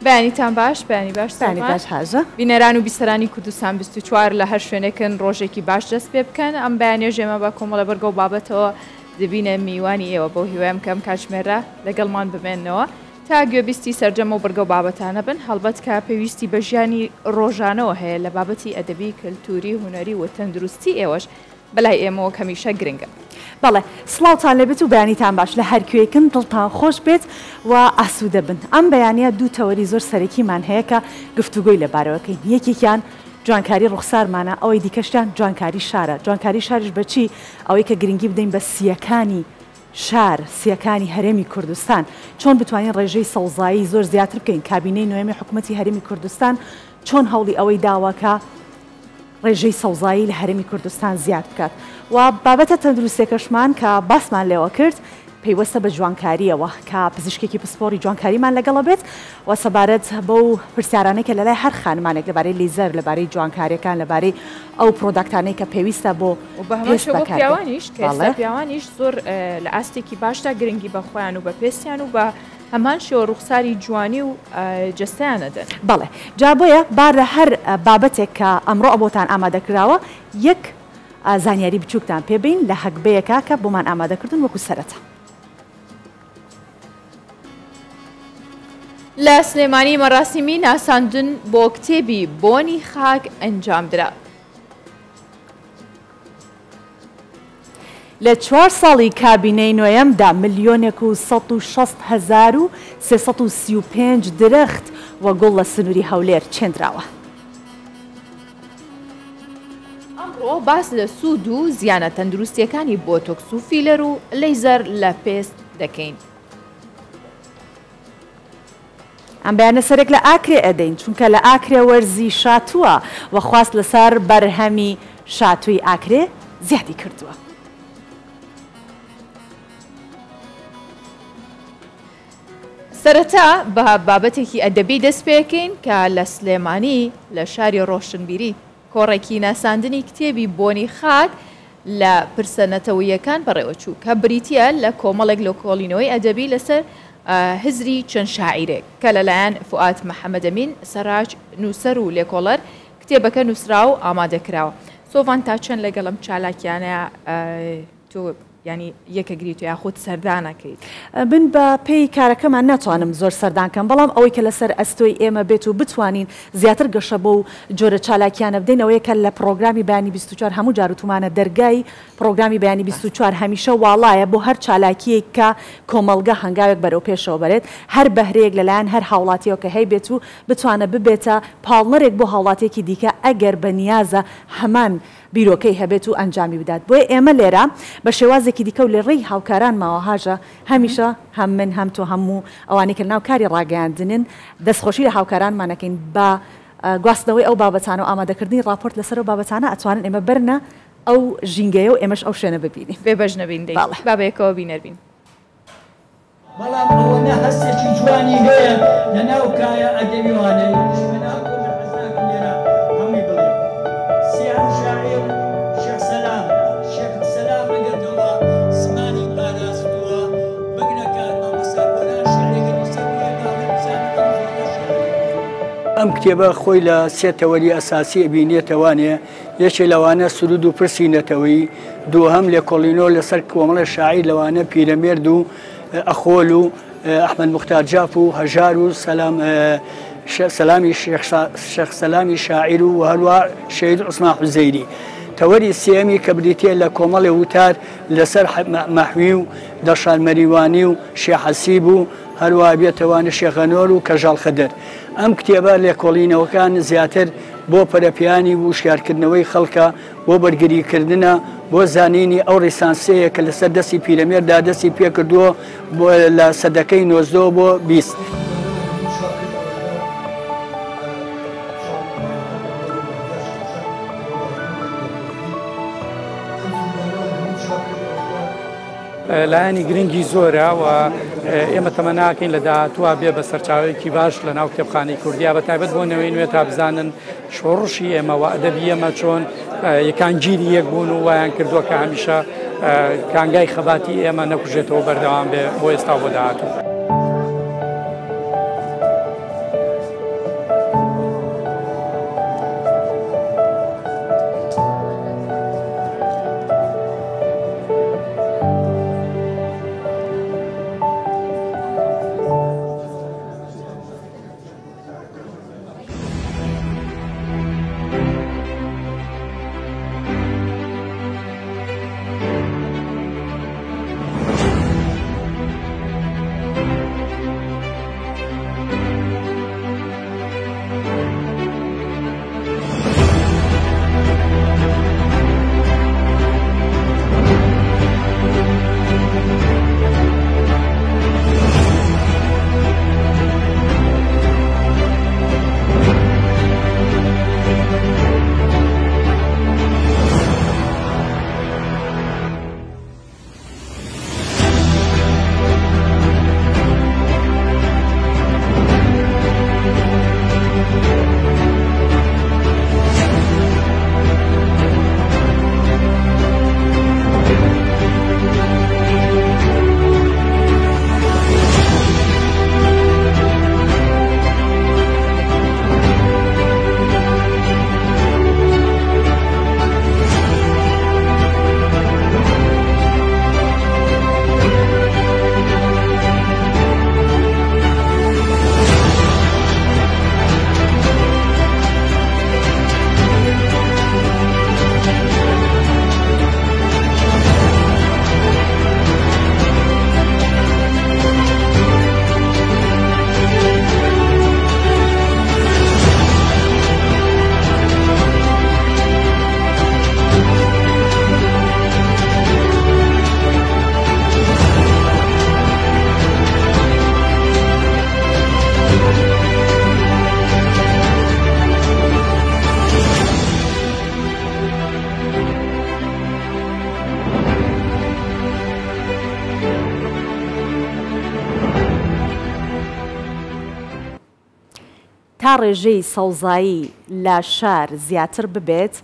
بەیانیتان باش بەیانی باش بەیانی سۆفان. باش هاژە. بینەران و بیسەرانی کوردستان 24 لە هەر شوێنێکن ڕۆژێکی باش دەست پێ بکەن ئەم بەیانیەش ئێمە بە کۆمەڵە بەرگە و بابەتەوە دەبینە میوانی ئێوە بەو هیوایەم کە ئەم کاتژمێرە لەگەڵمان بمێننەوە تا گوێبیستی سەرجەم ئەو بڕگە و بابەتانە بن هەڵبەت کە پێویستی بە ژیانی ڕۆژانەوە هەیە لە بابەتی ئەدەبی کەلتوری هونەری و تەندروستی ئێوەش بەلای ئێمەوە وەک هەمیشە گرنگە. بەڵێ سڵاوتان لێبێت و بەیانیتان باش لە هەرکوێیەکن دڵتان خۆش بێت و ئاسوودە بن. ئەم بەیانیە دوو تەوەری زۆر سەرەکیمان هەیە کە گفتوگۆی لەبارەوە کەین یەکێکیان جوانکاری ڕوخسارمانە ئەوەی دیکەشیان جوانکاری شارە جوانکاری شاریش بە چی ئەوەی کە گرنگی بدەین بە سییەکانی شار سییەکانی هەرێمی کوردستان چۆن بتوانین ڕێژەی سەوزایی زۆر زیاتر بکەین کابینەی نۆیەمی حکومەتی هەرێمی کوردستان چۆن هەوڵی ئەوەی داوە کە ڕێژەی سەوزایی لە هەرێمی کوردستان زیاد بکات و بابەتە تەندروستیەکەشمان کە باسمان لێوە کرد پەیوەستە بە جوانکاریەوە کە پزیشکێکی پسپۆڕی جوانکاریمان لەگەڵە بێت و سەبارەت بەو پرسیارانەی کە لەلای هەر خانمانێک لەبارەی لیزەر لەبارەی جوانکاریەکان لەبارەی ئەو product انەی کە پێویستە بۆ و بە هەمان پێست شێوە بۆ بەکاربێت پیاوانیش کە ئێستا بەڵێ. پیاوانیش زۆر لە ئاستێکی باشدا گرنگی بە خۆیان و بە پێستیان و بە هەمان شێوە ڕوخساری جوانی و جەستەیان ئەدەن. بەڵێ جا بۆیە با لە هەر بابەتێک کە ئەمڕۆ بۆتان ئامادە کراوە یەک زانیاری بچووکتان پێ بەین لە هەگبەیەکا کە بۆمان ئامادە کردوون وەکو سەرەتا. لە سلێمانی مەراسیمی ناساندن بۆ کتێبی بۆنی خاک ئەنجامدرا. لە چوار ساڵی کابینەی نۆیەمدا ملیۆنێک و 160 335 درەخت و گوڵ لە سنووری هەولێر چێندراوە. ئەمڕۆ باس لە سوود و زیانە تەندروستییەکانی بۆتۆکس و فیلەر و لەیزەر لە پێست دەکەین. ئەم بەیانە سەرێک لە ئاکرێ ئەدەین، چونکە لە ئاکرێ وەرزی شاتووە و خواست لەسەر بەرهەمی شاتووی ئاکرێ زیادی کردووە. سەرەتا بە بابەتێکی ئەدەبی دەست پێکەین کە لە سلێمانی لە شاری ڕۆشنبیری کۆڕێکی ناساندنی کتێبی بۆنی خاک لە پرسە نەتەوەییەکان بەڕێوەچوو، کە بریتییە لە کۆمەڵێک لێکۆڵینەوەی ئەدەبی لەسەر هزری چەند شاعیرێک، کە لەلایەن فوئاد محەمەدەمین سەراج، نووسەر و لێکۆڵەر، کتێبەکە نووسرا و ئامادە کراوە. سۆڤان تا چەند لەگەڵ ئەم چالاکییانە تۆ یانی یەکەگریت و یاخود سەردانەکەیت؟ من بە پێی کارەکەمان ناتوانم زۆر سەردان کەم، بەڵام ئەوەی کە لەسەر ئەستۆی ئێمە بێت و بتوانین زیاتر گەشە بەو جۆرە چالاکیانە بدەین ئەوەیە کە لە پڕۆگرامی بەیانی 24 هەموو جار وتومانە دەرگای پڕۆگرامی بەیانی 24 هەمیشە واڵایە بۆ هەر چالاکییەک کە کۆمەڵگە هەنگاوێک بەرەو پێشەوە بەرێت هەر بەهرەیەک لەلایەن هەر هاوڵاتیەوە کە هەیبێت و بتوانە ببێتە پاڵنەرێک بۆ هاوڵاتیەکی دیکە ئەگەر بە نیازە هەمان بیرۆکەی هەبێت و ئەنجامی بدات بۆیە ئێمە لێرە بە شێوازێکی دیکە و لە ڕێی هاوکارانماوە هاژە هەمیشە هەم من هەم تۆ هەموو ئەوانەی کە لەناو کاری ڕاگەیاندنن دەستخۆشی لە هاوکارانمان ئەکەین بە گواستنەوەی ئەو بابەتانە و ئامادەکردنی ڕاپۆرت لەسەر ئەو بابەتانە ئەتوانن ئێمە بەرنە ئەو ژینگەیە و ئێمەش ئەو شوێنە ببینین. بێ بەش نەبین دەی بەڵێ. با بەیەکەوە بینەر بین. بەڵام ئەوەنە هەستێکی جوانی هەیە لە ناو کایە ئەدەبیوانەی منیش بە ناو کۆ من حەز ناکەم لێرە هەمووی بڵێم. سێهەم شاعیر شێخ سەلام، شێخ سەلام ئەگەر دەوڵا زمانی پاراستووە بگرە کاک مامۆستا گۆران شیعرێکی نووسیوە بۆیە با من بزانم ئەم زۆرە شیعرە. ئەم کتێبە خۆی لە سێ تەوەری ئەساسی ئەبینێتەوانێ، یەکێ لەوانە سرود و پرسی نەتەوەیی، دووهەم لێکۆڵینەوە لەسەر کۆمەڵێ شاعیر لەوانە پیرەمێرد و ئەخۆل و ئەحمەد موختار جاف و هەژار و سەلام سەلامی شێخ سەلامی شاعیر و هەروە شەهید عوسمان حوزەیری. تەوەری سێیەمی کە بریتییە لە کۆمەڵێ وتار لەسەر مەحوی و دەڵشاد مەریوانی و شێخ حەسیب و هەروەها بێتەوانە شێخ غەنۆر و کەژاڵ خدر. ئەم کتێبە لێکۆڵینەوەکان زیاتر بۆ پەرەپێانی و وشیارکردنەوەی خەڵکە، بۆ بەرگریکردنە، بۆ زانینی ئەو ڕیسانسەیە کە لەسەر دەستی پیرەمێردا دەستی پێکردووە لە سەدەکەی نۆزدەوە بۆ 20. لایەنی گرنگی زۆرە و ئێمە تەمەناکەین لە داهاتووە بێ بە سەرچاوەیەکی باش لە ناو کتێبخانەی کوردیا بە تایبەت بۆ نەوەی نوێ تا بزانن شۆڕشی ئێمە و ئەدەبی ئێمە چۆن یەکانگیری یەک بوون و وایان کردووە کە هەمیشە کانگای خەباتی ئێمە نەکوژێتەوە بەردەوام بێ بۆ ئێستا و بۆ داهاتوو. تا ڕێژەی سەوزایی لە شار زیاتر ببێت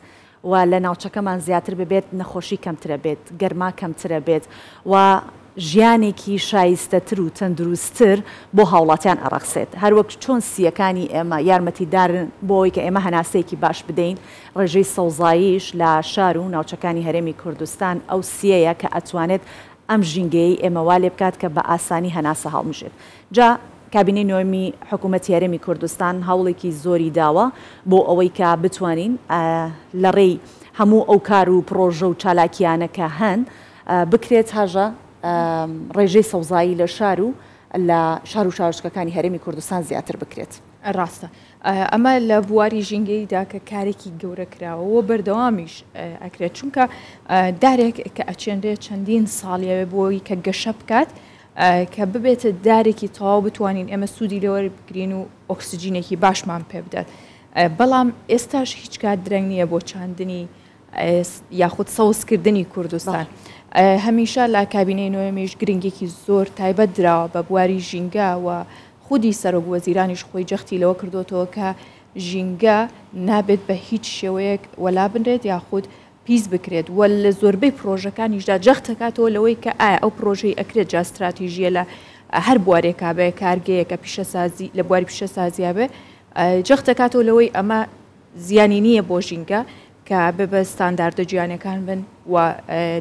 و لە ناوچەکەمان زیاتر ببێت نەخۆشی کەمترەبێت، گەرما کەمترەبێت و ژیانێکی شایستەتر و تەندروستتر بۆ هاوڵاتیان ئەڕەخسێت. هەروەک چۆن سییەکانی ئێمە یارمەتیدارن بۆ ئەوەی کە ئێمە هەناسەیەکی باش بدەین، ڕێژەی سەوزاییش لە شار و ناوچەکانی هەرێمی کوردستان ئەو سییەیە کە ئەتوانێت ئەم ژینگەیەی ئێمە وا لێبکات کە بە ئاسانی هەناسە هەڵمژێت. جا کابینەی نۆیەمی حکوومەتی هەرێمی کوردستان هەوڵێکی زۆری داوە بۆ ئەوەی کە بتوانین لە ڕێی هەموو ئەو کار و پڕۆژە و چالاکییانە کە هەن بکرێت هاژە ڕێژەی سەوزایی لە شار و لە شار و شارۆچکەکانی هەرێمی کوردستان زیاتر بکرێت. ڕاستە ئەمە لە بواری ژینگەییدا کە کارێکی گەورە کراوە و بەردەوامیش ئەکرێت چونکە دارێک کە ئەچێنرێت چەندین ساڵیەوێ بۆی کە گەشە بکات کە ببێتە دارێکی تەواو بتوانین ئێمە سوودی لێوەربگرین و ئۆکسجینێکی باشمان پێ بدات بەڵام ئێستاش هیچ کات درەنگ نییە بۆ چاندنی یاخود سەوزکردنی کوردستان. هەمیشە لە کابینەی نۆیەمیش گرنگێکی زۆر تایبەت دراوە بە بواری ژینگە و خودی سەرۆک وەزیرانیش خۆی جەختی لەوە کردوتەوە کە ژینگە نابێت بە هیچ شێوەیەک وەلا بنرێت یاخود پیس بکرێت و لە زۆربەی پرۆژەکانیشدا جەخت دەکاتەوە لەوەی کە ئایا ئەو پرۆژەی ئەکرێت جا ستراتیژیە لە هەر بوارێکا بێ کارگەیەکە پیشەسازی لە بواری پیشەسازیا بێ جەخت دەکاتەوە لەوەی ئەمە زیانی نییە بۆ ژینگە کە بێ بە ستانداردە جیهانیەکان بن و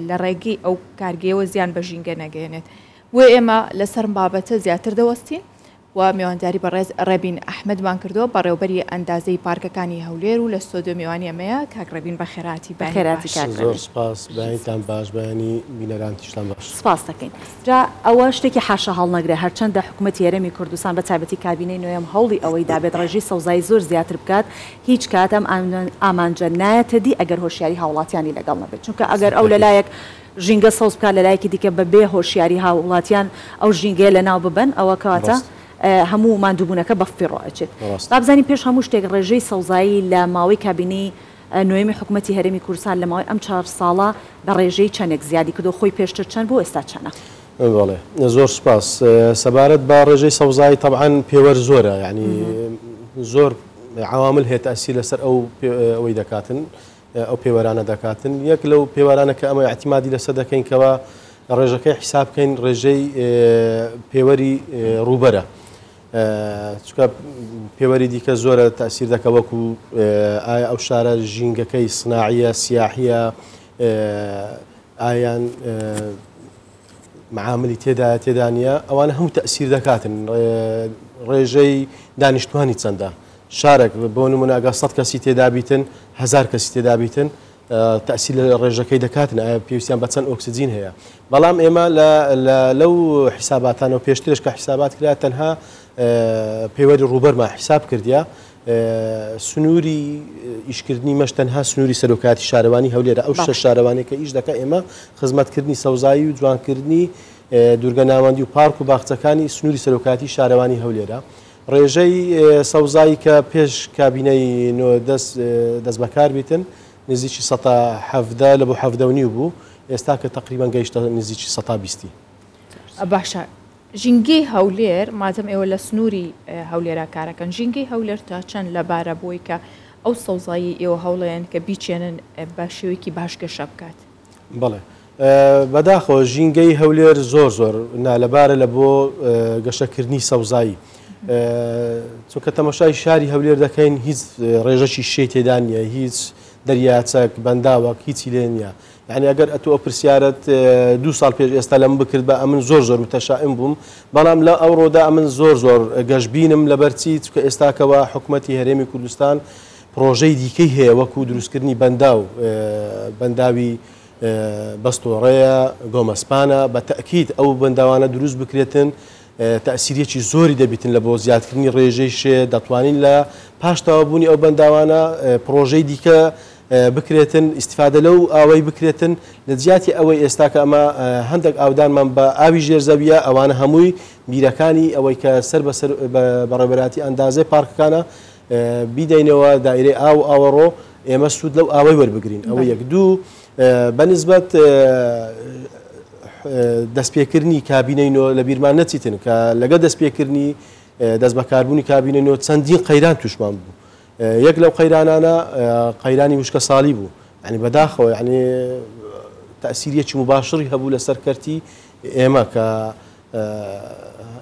لە ڕێگەی ئەو کارگەیەوە زیان بە ژینگە نەگەیەنێت بۆیە ئێمە لەسەر بابەتە زیاتر دەوەستین و میوانداری بەڕێز ڕێبین ئەحمەدمان کردووە، بەڕێوبەری ئەندازەی پارکەکانی هەولێر و لە ستۆدیۆ میوانی ئێمەیە. کاک ڕێبین بەخێرهاتی، بەیانیت بەخێرهاتی باش. کاک زۆر ڕێبین. سپاس، بەیانیتان باش، بەیانی بینەرانتیشتان باش. سپاست دەکەین. جا ئەوە شتێکی حاشا هەڵنەگرە هەرچەندە حکومەتی هەرێمی کوردستان بە تایبەتی کابینەی نۆیەم هەوڵی ئەوەی دابێت ڕێژەی سەوزایی زۆر زیاتر بکات هیچ کات ئەم ئامانجە نایەتە دی ئەگەر هۆشیاری هاوڵاتیانی لەگەڵ نەبێت چونکە ئەگەر ئەو تەئکید. لەلایەک ژینگە سەوز بکات لەلایەکی دیکە بە بێ هۆشیاری هاووڵاتیان ئەو ژینگەیە لەناو ببەن ئەوە کەواتە ڕاستە. هەموو ماندووبوونەکە بە فیڕۆ ئەچێت. ڕاستە. با بزانین پێش هەموو شتێک ڕێژەی سەوزایی لە ماوەی کابینەی نۆیەمی حکوومەتی هەرێمی کوردستان لە ماوەی ئەم چار ساڵە بە ڕێژەی چەندێک زیادی کردووە خۆی پێشتر چەند بوو ئێستا چەنە؟ بەڵێ زۆر سوپاس. سەبارەت بە ڕێژەی سەوزایی تەبعەن پێوەر زۆرە یانی زۆر عەوامل هەیە تەئسیر لەسەر ئەو ئەوەی دەکاتن ئەو پێوەرانە دەکاتن یەک لەو پێوەرانە کە ئەمە ئیعتیمادی لەسەر دەکەین کەوا ڕێژەکەی حیساب بکەین ڕێژەی پێوەری ڕووبەرە چونکە پێوەری دیکە زۆرە تەسیر دەکە وەکو ئایا ئەو شارە ژینگەکەی سناعیە سیاحیە ئایان معاملی تێدایە تێدا نییە ئەوانە هەموو تەسیر دەکاتن ڕێژەی دانیشتوانی چەندە شارێک بۆ نمونە ئەگەر سەد کەسی تێدا بیتن هەزار کەسی تێدا بیتن تەسیر لە ڕێژەکەی دەکاتن ئایا پێویستیان بە چەند ئۆکسجین هەیە بەڵام ئێمە لەو حیساباتانەوە پێشترش کە حیسابات کرا تەنها پێوەری ڕووبەرمان حیساب کردیا سنووری ئیشکردنی مەش تەنها سنووری سەرۆکاتی شارەوانی هەولێرە ئەو شەش شارەوانی کە ئیش دەکە ئێمە خزمەتکردنی سەوزایی و جوانکردنی دوورگە ناوەندی و پارک و باخچەکانی سنووری سەرۆکاتی شارەوانی هەولێرە ڕێژەی سەوزایی کە پێش کابینەی نۆ دەست بەکار بیتن نزیکی سەتا 17 لە بۆ 17 و نیو بوو ئێستا کە تقریبان گەیشتە نزیکی سەتا بیستی. باشە ژینگەی هەولێر مادەم ئێوە لە سنووری هەولێرا کارەکەن ژینگەی هەولێر تا چەند لەبارە بۆی کە ئەو سەوزاییەی ئێوە هەوڵەیەن کە بیچێنن بە شێوەیەکی باش گەشە بکات؟ بەڵێ بەداخەوە ژینگەی هەولێر زۆر زۆر نالەبارە لە بۆ گەشەکردنی سەوزایی چونکە تەمەشای شاری هەولێر دەکەین هیچ ڕێژەکی شێی تێدا نییە هیچ دەریاچەک بەنداوەک هیچی لێ نییە یعنی ئەگەر ئەتۆ ئەو پرسیارت دوو ساڵ پێش ئێستا لەم بکرد بە ئەمن زۆر زۆر متەشائم بووم بەڵام لە ئەوڕۆدا ئەمن زۆر زۆر گەشببینم لەبەرچی چکە ئێستاکەوە حکوومەتی هەرێمی کوردستان پڕۆژەی دیکەی هەیە وەکو دروستکردنی بەنداو، بەنداوی بەستۆڕەیە، گۆمەسپانە، بە تەئکید ئەو بەنداوانە دروست بکرێتن تەئسیریەکی زۆری دەبیتن لە بۆ زیادکردنی ڕێژەی شێ، دەتوانین لە پاش تەواوبوونی ئەو بەنداوانە پڕۆژەی دیکە بکرێتن ئیستفادە لەو ئاوەی بکرێتن لە جیاتی ئەوەی ئێستا کە ئەمە هەندێک ئاودانمان بە ئاوی ژێر زەویە ئەوانە هەمووی بیرەکانی ئەوەی کە سەر بە سەر بەڕێوەبەرایەتی ئەندازەی پارکەکانە بیدەینەوە دایرەی ئاو و ئاوەڕۆ ئێمە سوود لەو ئاوەی وەربگرین ئەوە یەک دوو بەنسبەت دەستپێکردنی کابینەی نۆ لە بیرمان نەچیتن کە لەگە دەستپێکردنی دەستبەکاربوونی کابینەی نۆ چەندین قەیران تووشمان بوو. یەک لەو قەیرانانە قەیرانی وشکەساڵی بوو. یانی بەداخەوە یانی تەئسیریەکی موباشڕی هەبوو لەسەر کەرتی ئێمە کە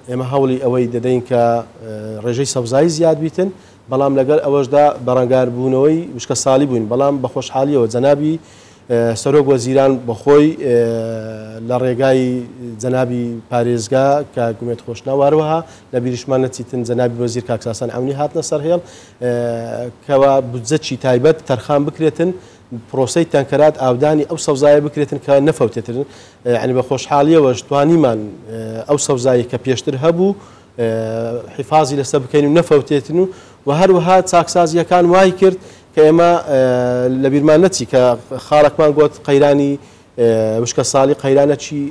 ئێمە هەوڵی ئەوەی دەدەین کە ڕێژەی سەوزایی زیاد بیتن، بەڵام لەگەڵ ئەوەشدا بەرەنگاربوونەوەی وشکەساڵی بووین، بەڵام بە خۆشحاڵیەوە جەنابی سەرۆک وەزیران بەخۆی لە ڕێگای جەنابی پارێزگا کاک ئومێد خۆشناو و هەروەها لە بیریشمان نەچیتن جەنابی وەزیر کاک ساسان عەونی هاتنە سەر هێڵ کەوا بودجەکی تایبەت تەرخان بکرێتن پرۆسەی تەنکەرات ئاودانی ئەو سەوزایە بکرێتن کە نەفەوتێتن یانی بە خۆشحاڵیەوەش توانیمان ئەو سەوزایی کە پێشتر هەبوو حیفازی لەسەر بکەین و نەفەوتێتن و و هەروەها چاکسازیەکان وای کرد کە ئێمە لە بیرمان نەچی کە خاڵەکمان گۆت قەیرانی وشکە ساڵی قەیرانەکی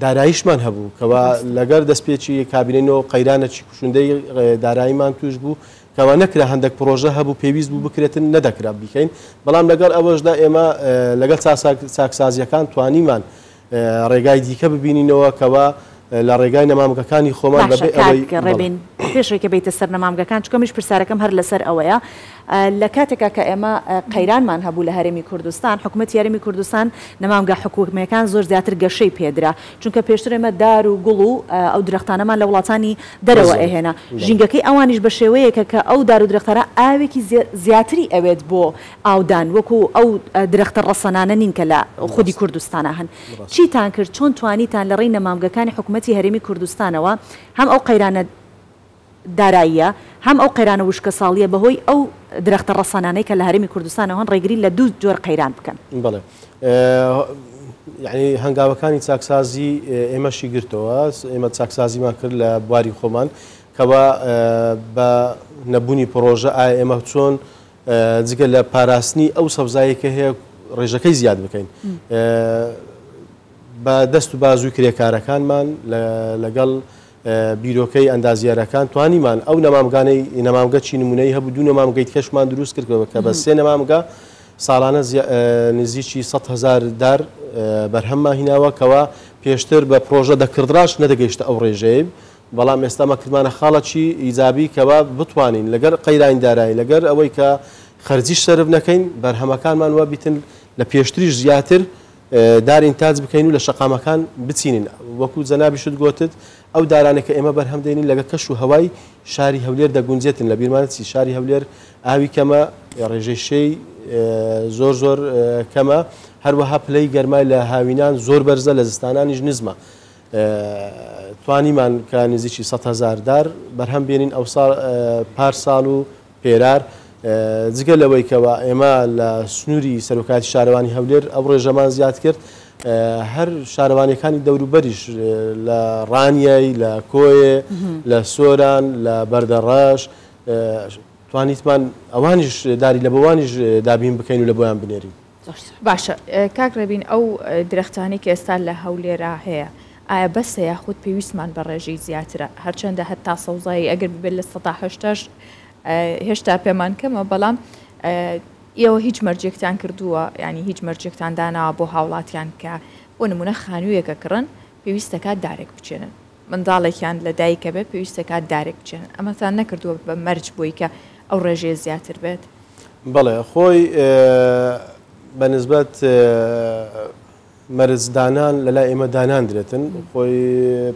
داراییشمان هەبوو کەوا لەگەر دەستپێکی کابینەی نۆ قەیرانەکی کوشندەی داراییمان توش بوو کەوا نەکرا هەندێک پرۆژە هەبوو پێویست بوو بکرێتن نەدەکرا بیکەین بەڵام لەگەڵ ئەوەشدا ئێمە لەگەڵ چاکسازیەکان توانیمان ڕێگای دیکە ببینینەوە کەوا لە ڕێگای نەمامگەکانی خۆمان باشە بەبێ ئەوەی کاک ڕێبین پێش ئەوەی کە بێیتە سەر نەمامگەکان چونکە منیش پرسیارەکەم هەر لەسەر ئەوەیە لە کاتێکا کە ئێمە قەیرانمان هەبوو لە هەرێمی کوردستان حکومەتی هەرێمی کوردستان نەمامگە حکومیەکان زۆر زیاتر گەشەی پێدرا چونکە پێشتر ئێمە دار و گوڵ و ئەو درەختانەمان لە وڵاتانی دەرەوە ئەهێنا ژینگەکەی ئەوانیش بە شێوەیەکە کە ئەو دار و درەختانە ئاوێکی زیاتری ئەوێت بۆ ئاودان وەکو ئەو درەختە ڕەسەنانە نین کە لە خودی کوردستانا هەن. چیتان کرد، چۆن توانیتان لە ڕێی نەمامگەکانی حکومەتی هەرێمی کوردستانەوە هەم ئەو قەیرانە داراییە، هەم ئەو قەیرانە وشکەساڵییە بەهۆی ئەو درەختە ڕەسەنانەی کە لە هەرێمی کوردستانەوە هەن ڕێگری لە دوو جۆر قەیران بکەن؟ بەڵێ. یەعنی هەنگاوەکانی چاکسازی ئێمەشی گرتەوە، ئێمە چاکسازیمان کرد لە بواری خۆمان کەوا بە نەبوونی پڕۆژە ئایا ئێمە چۆن جگە لە پاراستنی ئەو سەوزایەی کە هەیە ڕێژەکەی زیاد بکەین بە دەست و بازووی کرێکارەکانمان لەگەڵ بیرۆکەی ئەندازیارەکان توانیمان ئەو نەمامگانەی نەمامگە چی نمونەی هەبوو دوو نەمامگەی کەشمان دروست کرد کە بە سێ نەمامگە ساڵانە نزیکی 100 هزار دار بەرهەممان هیناوە کەوا پێشتر بە پرۆژە دەکردراش نەدەگەیشتە ئەو ڕێژەیە بەڵام ئێستا ئەمە کردمانە خاڵەکی ئیجابی کەوا بتوانین لەگەر قەیرانی دارایی لەگەر ئەوەی کە خەرجیش سەرف نەکەین بەرهەمەکانمان وا بیتن لە پێشتریش زیاتر دار ئینتاج بکەین و لە شەقامەکان بچینین وەکو جەنابیشت گۆتت ئەو دارانەی کە ئێمە بەرهەم دێنین لەگە کەش و هەوای شاری هەولێر دەگونجێتن لە بیرمان چی شاری هەولێر ئاوی کەمە ڕێژەی شێی زۆر زۆر کەمە هەروەها پلەی گەرمای لە هاوینان زۆر بەرزە لە زستانانیش نزمە توانیمان کە نزیکی 100 هەزار دار بەرهەم بێنین ئەوساڵ پار ساڵ و پێرار، جگە لەوەی کەوا ئێمە لە سنووری سەرۆکایەتی شارەوانی هەولێر ئەو ڕێژەمان زیاد کرد، هەر شارەوانیەکانی دەوروبەریش لە ڕانیەی، لە کۆیێ، لە سۆران، لە بەردەڕەش توانیتمان ئەوانیش داری لە بۆوانیش دابین بکەین و لە بۆیان بنێرین. باشە کاک ڕێبین ئەو درەختانەی کە ئێستا لە هەولێرا هەیە ئایا بەسە یاخود پێویستمان بە ڕێژەی زیاترە؟ هەرچەندە هەتا سەوزایی ئەگەر ببێت 80%ش هێشتا پێمان کەمە بەڵام ئێوە هیچ مەرجێکتان کردووە ینی هیچ مەرجێکتان داناوە بۆ هاوڵاتیان کە بۆ نمونە خانوویەکە کڕن پێویستەکات دارێک بچێنن منداڵێکیان لە دایکە بێت پێویستەکات دارێک بچێنن ئەمەتان نەکردووە بە مەرج بۆی کە ئەو ڕێژەیە زیاتر بێت؟ بەڵێ خۆی بە نسبەت مەرج دانان لە لای ئێمە داناندرێتن خۆی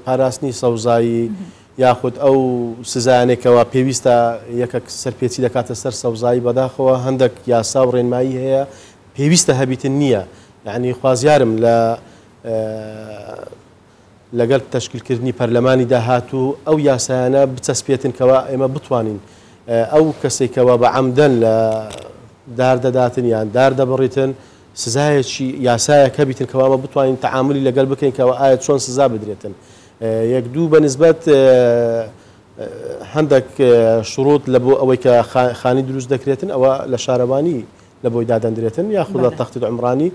پاراستنی سەوزایی یاخود ئەو سزایانێک کەوا پێویستە یەکەک سەرپێچی دەکاتە سەر سەوزایی بەداخەوە هەندێک یاسا و ڕێنمایی هەیە پێویستە هەبیتن نییە یعنی خوازیارم لە لەگەڵ تەشکیلکردنی پەرلەمانی داهاتوو ئەو یاسایانە بچەسپێتن کەوا ئێمە بتوانین ئەو کەسەی کەوا بە عەمدەن لە دار دەداتن یان دار دەبڕیتن سزایەکی یاسایەک هەبیتن کەوا ئەمە بتوانین تەعامولی لەگەل بکەین کەوا ئایا چۆن سزا بدرێتن یەک دوو بە نسبەت هەندێک شروط لە بۆ ئەوەی کە خانی دروست دەکرێتن ئەوە لە شارەوانی لە بۆی دادەندرێتن یاخود لە تەختید عومرانی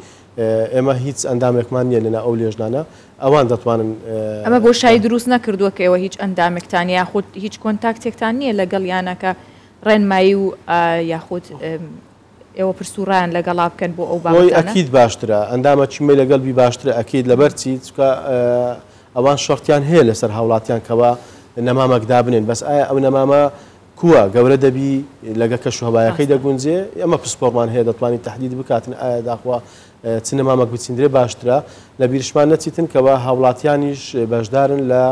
ئێمە هیچ ئەندامێکمان نییە لەناو ئەو لێژنانە ئەوان دەتوانن. ئەمە بۆشایی دروست نەکردووە کە ئێوە هیچ ئەندامێکتان یاخود هیچ کۆنتاکتێکتان نییە لەگەڵیانە کە ڕێنمایی و یاخود ئێوە پرس و ڕایان لەگەڵا بکەن بۆ ئەو خۆی بابەتانە؟ ئەکید باشترە ئەندامەکی مەی لەگەڵ بی باشترە ئەکید لەبەر چی چونکە ئەوان شەرتیان هەیە لەسەر هاوڵاتیان کەوا نەمامەک دابنێن بەس ئایا ئەو نەمامە کووە گەورە دەبی لەگە کەش و هەوایەکەی دەگونجێ ئێمە پسپۆڕمان هەیە دەتوانین تەحدید بکاتن ئایا داخوا چ نەمامەک بچیندرێ باشترە لە بیرشمان نەچیتن کەوا هاوڵاتیانیش بەشدارن لە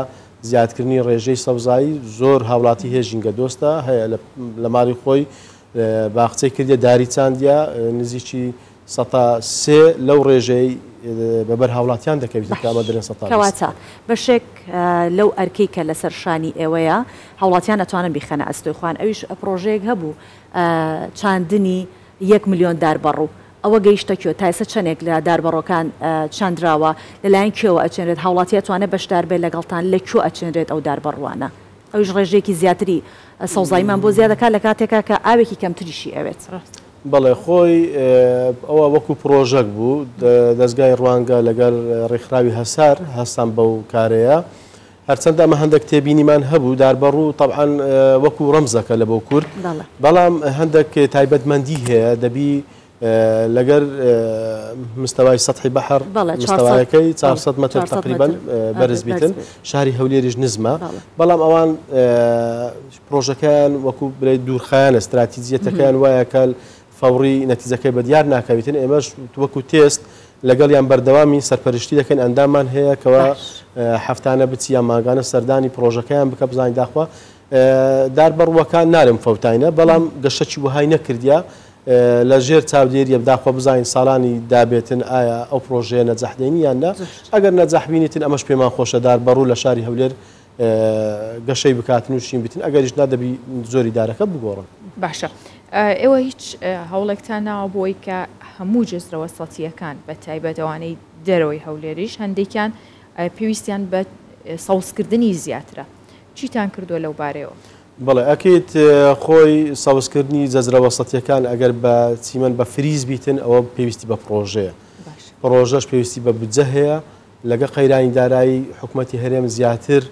زیادکردنی ڕێژەی سەوزایی زۆر هاوڵاتی هەیە ژینگە دۆستە هەیە لە ماڵی خۆی باخچەی کردیە داری چاندیە نزیکی سەتا سێ لەو ڕێژەی بە بەر هاوڵاتیان دەکەویتن کە ئەمە دەرێن سەتا بیست. کەواتە بەشێک لەو ئەرکەی کە لەسەر شانی ئێوەیە هاوڵاتیان ئەتوانن بیخەنە ئەستۆی خۆیان ئەویش پڕۆژەیەک هەبوو چاندنی یەک ملیۆن دار بەڕوو ئەوە گەیشتە کوێ تا ئێستا چەنێک لە دار بەڕۆکان چاندراوە لەلایەن کێوە ئەچێنرێت هاوڵاتی ئەتوانێت بەشدار بێت لەگەڵتان لە کوێ ئەچێنرێت ئەو دار بەڕووانە ئەویش ڕێژەیەکی زیاتری سەوزاییمان بۆ زیاد دەکات لە کاتێکا کە ئاوێکی کەمتریشی ئەوێت. بەڵێ خۆی ئەوە وەکو پڕۆژەک بوو دەزگای ڕوانگە لەگەر ڕێکخراوی هەسار هەستان بەو کارەیە هەرچەندە ئەمە هەندێک تێبینیمان هەبوو داربەڕوو تەبعەن وەکو ڕەمزەکە لە بۆ کورد بەڵام هەندێک تایبەتمەندی هەیە دەبی لەگەر مستەوای سەتحی بەحر مستەوایەکەی 400 مەتر تقریبا بەرز بیتن شاری هەولێریش نزمە بەڵام ئەوان پرۆژەکەیان وەکو بڵێ دوورخایەنە ستراتیجیەتەکەیان وایە کە فەوڕی نەتیجەکەی بە دیار ناکەویتن ئێمەش وەکو تێست لەگەڵیان بەردەوامی سەرپەرشتی دەکەین ئەندامان هەیە کەوا هەفتانە بچی یان مانگانە سەردانی پرۆژەکەیان بکە بزانین داخوا دار بەڕووەکان نارم فەوتاینە بەڵام گەشەکی وەهای نەکردیا لە ژێر چاودێریە داخوا بزانین ساڵانی دابێتن ئایا ئەو پرۆژەیە نەجەح دێنی یان نا ئەگەر نەجەح بینیتن ئەمەش پێمان خۆشە دار بەڕوو لە شاری هەولێر گەشەی بکاتن و شین بیتن ئەگەریش نا دەبی زۆری دارەکە بگۆڕن. باشە ئێوە هیچ هەوڵێکتان ناوە بۆ ئەوەی کە هەموو جەزرە وەسەتییەکان بە تایبەت ئەوانەی دەرەوەی هەولێریش هەندێکیان پێویستیان بە سەوزکردنی زیاترە چیتان کردووە لەو بارەیەوە؟ بەڵێ ئەکید خۆی سەوزکردنی جەزرە وەسەتییەکان ئەگەر بە چیمەن بە فریز بیتن ئەوە پێویستی بە پڕۆژەیە پڕۆژەش پێویستی بە بودجە هەیە لەگە قەیرانی دارایی حکومەتی هەرێم زیاتر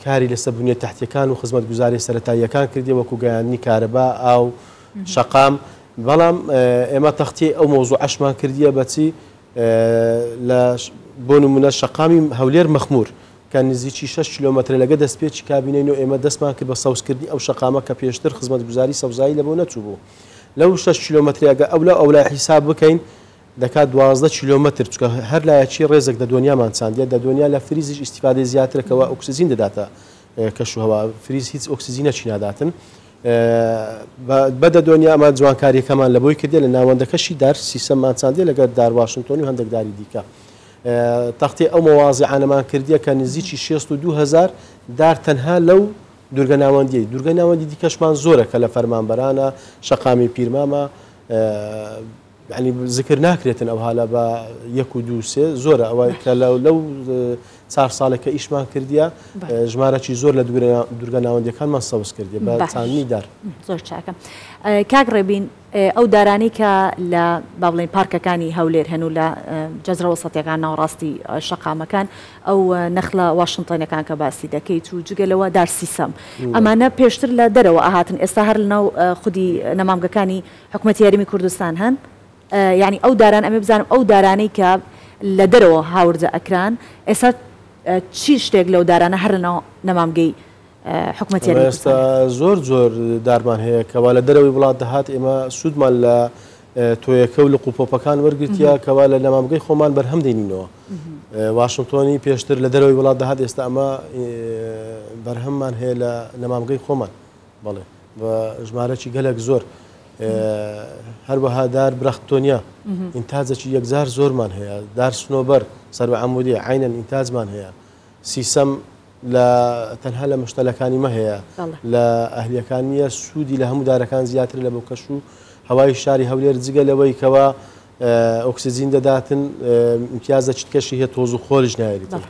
کاری لەسەر بنیە تەحتیەکان و خزمەتگوزاریە سەرەتاییەکان کردیە وەکو گەیاندنی کارەبا، ئاو، شەقام، بەڵام ئێمە تەختیەی ئەو مەوزوعەشمان کردیە بەچی لە بۆ نمونە شەقامی هەولێر مەخمور کە نزیکی 6 کیلۆمەترە لەگە دەستپێکی کابینەی نۆ ئێمە دەستمان کرد بە سەوزکردنی ئەو شەقامە کە پێشتر خزمەتگوزاری سەوزایی لەبۆ نەچوو بوو لەو 6 کیلۆمەترە ئەگە ئەولا ئەولای حیساب بکەین دەکات 12 کیلۆمەتر چونکە هەر لایەکی ڕێزێک دەدۆنیامان چاندیە دەدۆنیا لە فریزیش ئیستیفادەی زیاترە کەوا ئۆکسجین دەداتە کەش و هەوا فریز هیچ ئۆکسجینەکی ناداتن بە دەدۆنیا ئەمە جوانکاریەکەمان لە بۆی کردێ لە ناوەندەکەشی دار سیسەممان چاندیە لەگەر دار واشنتۆنی و هەندێک داری دیکە تەختی ئەو مەوازیعانەمان کردیە کە نزیکی 62 هزار دار تەنها لەو دوورگە ناوەندیی دوورگە ناوەندی دیکەشمان زۆرە کە لە فەرمانبەرانە شەقامی پیرمامە یانی زکر ناکرێتن ئەوها لە بە یەک و دوو سێ زۆرە ئەوە کە لەو چار ساڵێک کە ئیشمان کردیە ژمارەکی زۆر لە دوورگە ناوەندیەکانمان سەوز کردیە بە چاندنی دار. زۆر چاکە کاک ڕێبین ئەو دارانەی کە لە با بڵێین پارکەکانی هەولێر هەن و لە جەزرە وەسەتیەکان ناوەڕاستی شەقامەکان ئەو نەخلە واشنتۆنەکان کە باسی دەکەیت و جگە لەوە دار سیسەم ئەمانە پێشتر لە دەرەوە ئەهاتن ئێستا هەر لەناو خودی نەمامگەکانی حکومەتی هەرێمی کوردستان هەن یانی ئەو داران ئەمێ بزانم ئەو دارانەی کە لە دەرەوە هاوردە ئەکران ئێستا چی شتێک لەو دارانە هەر لەناو نەمامگەی حکومەتی هەرێمی ئێستا زۆر جۆر دارمان هەیە کەوا لە دەرەوەی وڵات دەهات ئێمە سوودمان لە تۆیەکە و لق و پۆپەکان وەرگرتیە کەوا لە نەمامگەی خۆمان بەرهەم دێنینەوە واشنتۆنی پێشتر لە دەرەوەی وڵات دەهات ئێستا ئەمە بەرهەممان هەیە لە نەمامگەی خۆمان بەڵێ بە ژمارەکی گەلەک زۆر هەروەها دار برەختۆنیا ئینتاجەکی یەکجار زۆرمان هەیە دار سنۆبەر سەر بە عەمودی عینەن ئینتاجمان هەیە سیسەم لە تەنها لە مشتەلەکانی مە هەیە لە ئەهلیەکان نییە سوودی لە هەموو دارەکان زیاتر لە بۆ کەش و هەوای شاری هەولێر جگە لەوەی کەوا ئۆکسجین دەداتن امتیازە چیتکەشی هەیە تۆز و خۆریش نایریتن.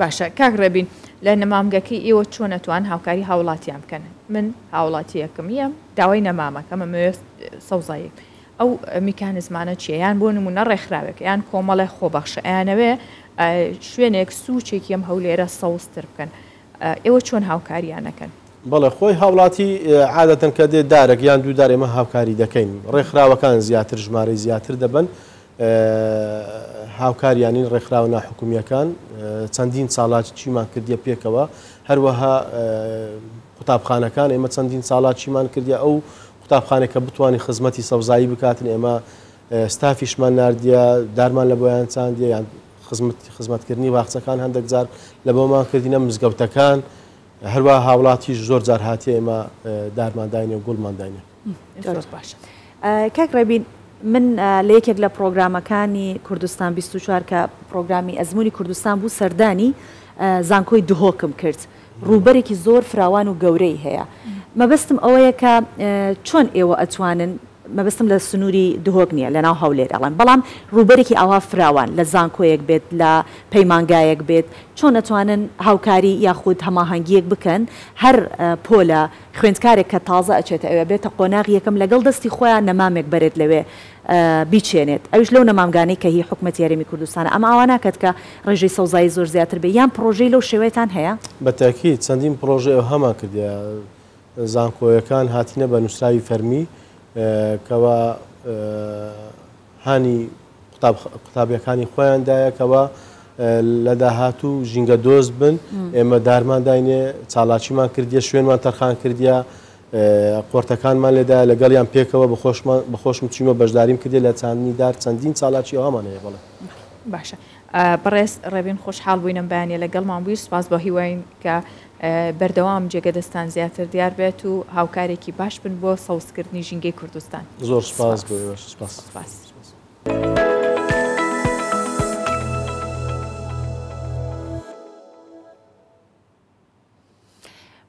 باشە کاک ڕێبین لە نەمامگەکەی ئێوە چۆن ئەتوان هاوکاری هاوڵاتیان بکەن من هاوڵاتیەکم یەم داوای نەمامەکەم ئەمەوێت سەوزایی ئەو میکانزمانە چیە یان بۆ نمونە ڕێکخراوێک یان کۆمەڵێ خۆبەخشە ئەیانەوێ شوێنێک سوچێکی ئەم هەولێرە سەوزتر بکەن ئێوە چۆن هاوکاریان ئەکەن؟ بەڵێ خۆی هاوڵاتی عادەتەن کە دێت دارێک یان دوو دار ئێمە هاوکاری دەکەین ڕێکخراوەکان زیاتر ژمارەی زیاتر دەبن. هاوکاریانین ڕێکخراوە ناحکومییەکان، چەندین چالاکیمان کردیە پێکەوە، هەروەها قوتابخانەکان ئێمە چەندین چالاکیمان کردیە، ئەو قوتابخانەی کە بتوانین خزمەتی سەوزایی بکاتن ئێمە ستافیشمان ناردیە، دارمان لە بۆیان چاندیە، یان خزمەتکردنی باخچەکان هەندێک جار لە بۆمان کردینە، مزگەوتەکان، هەروەها هاوڵاتیش زۆر جار هاتیە ئێمە دارمان داینێ و گوڵمان داینێ. زۆر باشە کاک ڕێبین من لە یەکێک لە پڕۆگرامەکانی کوردستان 24 کە پڕۆگرامی ئەزموونی کوردستان بوو سەردانی زانکۆی دهۆکم کرد ڕووبەرێکی زۆر فراوان و گەورەی هەیە مەبەستم ئەوەیە کە چۆن ئێوە ئەتوانن مەبەستم لە سنووری دهۆک نییە لەناو هەولێر ئەڵێم بەڵام ڕووبەرێکی ئاوا فراوان لە زانکۆیەک بێت لە پەیمانگایەک بێت چۆن ئەتوانن هاوکاری یاخود هەماهەنگییەک بکەن هەر پۆلە خوێندکارێک کە تازە ئەچێتە ئەوێ بێتە قۆناغی یەکەم لەگەڵ دەستی خۆیا نەمامێک بەرێت لەوێ بیچێنێت ئەویش لەو نەمامگانەی کە هی حکومەتی هەرێمی کوردستانە ئەمە ئاوا ناکات کە ڕێژەی سەوزایی زۆر زیاتر بێ یان پڕۆژەی لەو شێوەیەتان هەیە؟ بە تەئکید چەندین پڕۆژەی ئەوهامان کردیە زانکۆیەکان هاتینە بە نووسراوی فەرمی کەوا هانی قوتابیەکانی خۆیان دایە کەوا لە داهاتوو ژینگە دۆست بن ئێمە دارمان داینێ چالاکیمان کردیە شوێنمان تەرخان کردیە قۆرتەکانمان لێدایە لەگەڵیان پێکەوە بەخۆشمان بەخۆشم چیمە بەشداریم کردی لە چاندنی دار چەندین چالاکی ئەومان هەیە بەڵێ. باشە بەڕێز ڕێبین خۆشحاڵ بووین ئەم بەیانیە لەگەڵمان بووی سوپاس بۆ هیواین کە بەردەوام جێگە دەستان زیاتر دیار بێت و هاوکارێکی باش بن بۆ سەوزکردنی ژینگەی کوردستان. زۆر سوپاس بۆ ئێوەش سوپاس. سوپاس.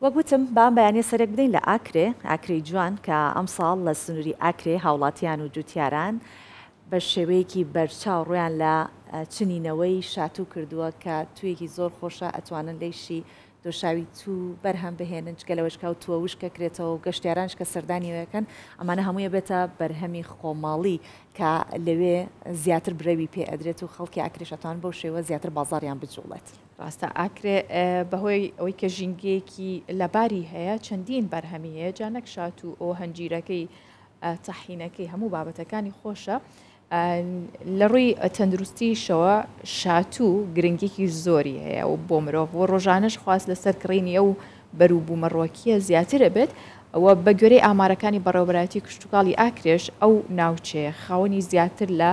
وەک وتم با ئەم بەیانیە سەرێک بدەین لە ئاکرێ، ئاکرێی جوان کە ئەمساڵ لە سنووری ئاکرێ هاوڵاتیان و جوتیاران بە شێوەیەکی بەرچاو ڕوویان لە چنینەوەی شاتوو کردووە کە توویەکی زۆر خۆشە ئەتوانن لێیشی دۆشاوی توو بەرهەم بهێنن جگە لەوەش کە ئەو تووە وشک ئەکرێتەوە و گەشتیارانش کە سەردانی ئەوێ ئەکەن ئەمانە هەمووی ئەبێتە بەرهەمی خۆماڵی کە لەوێ زیاتر برەوی پێ ئەدرێت و خەڵکی ئاکرێش ئەتوانن بەو شێوە زیاتر بازاڕیان بجوڵێت. ڕاستە ئاکرێ بەهۆی ئەوەی کە ژینگەیەکی لەباری هەیە چەندین بەرهەمی هەیە جا نەک شاتوو ئەو هەنجیرەکەی تەحینەکەی هەموو بابەتەکانی خۆشە لە ڕووی تەندروستیشەوە شاتوو گرنگیکی زۆری هەیە و بۆ مرۆڤ و ڕۆژانەش خواست لەسەر کڕینی ئەو بەروبوومە ڕوەکییە زیاترە بێت و بە گوێرەی ئامارەکانی بەڕێوەبەرایەتی کشتوکاڵی ئاکرێش ئەو ناوچەیە خاوەنی زیاتر لە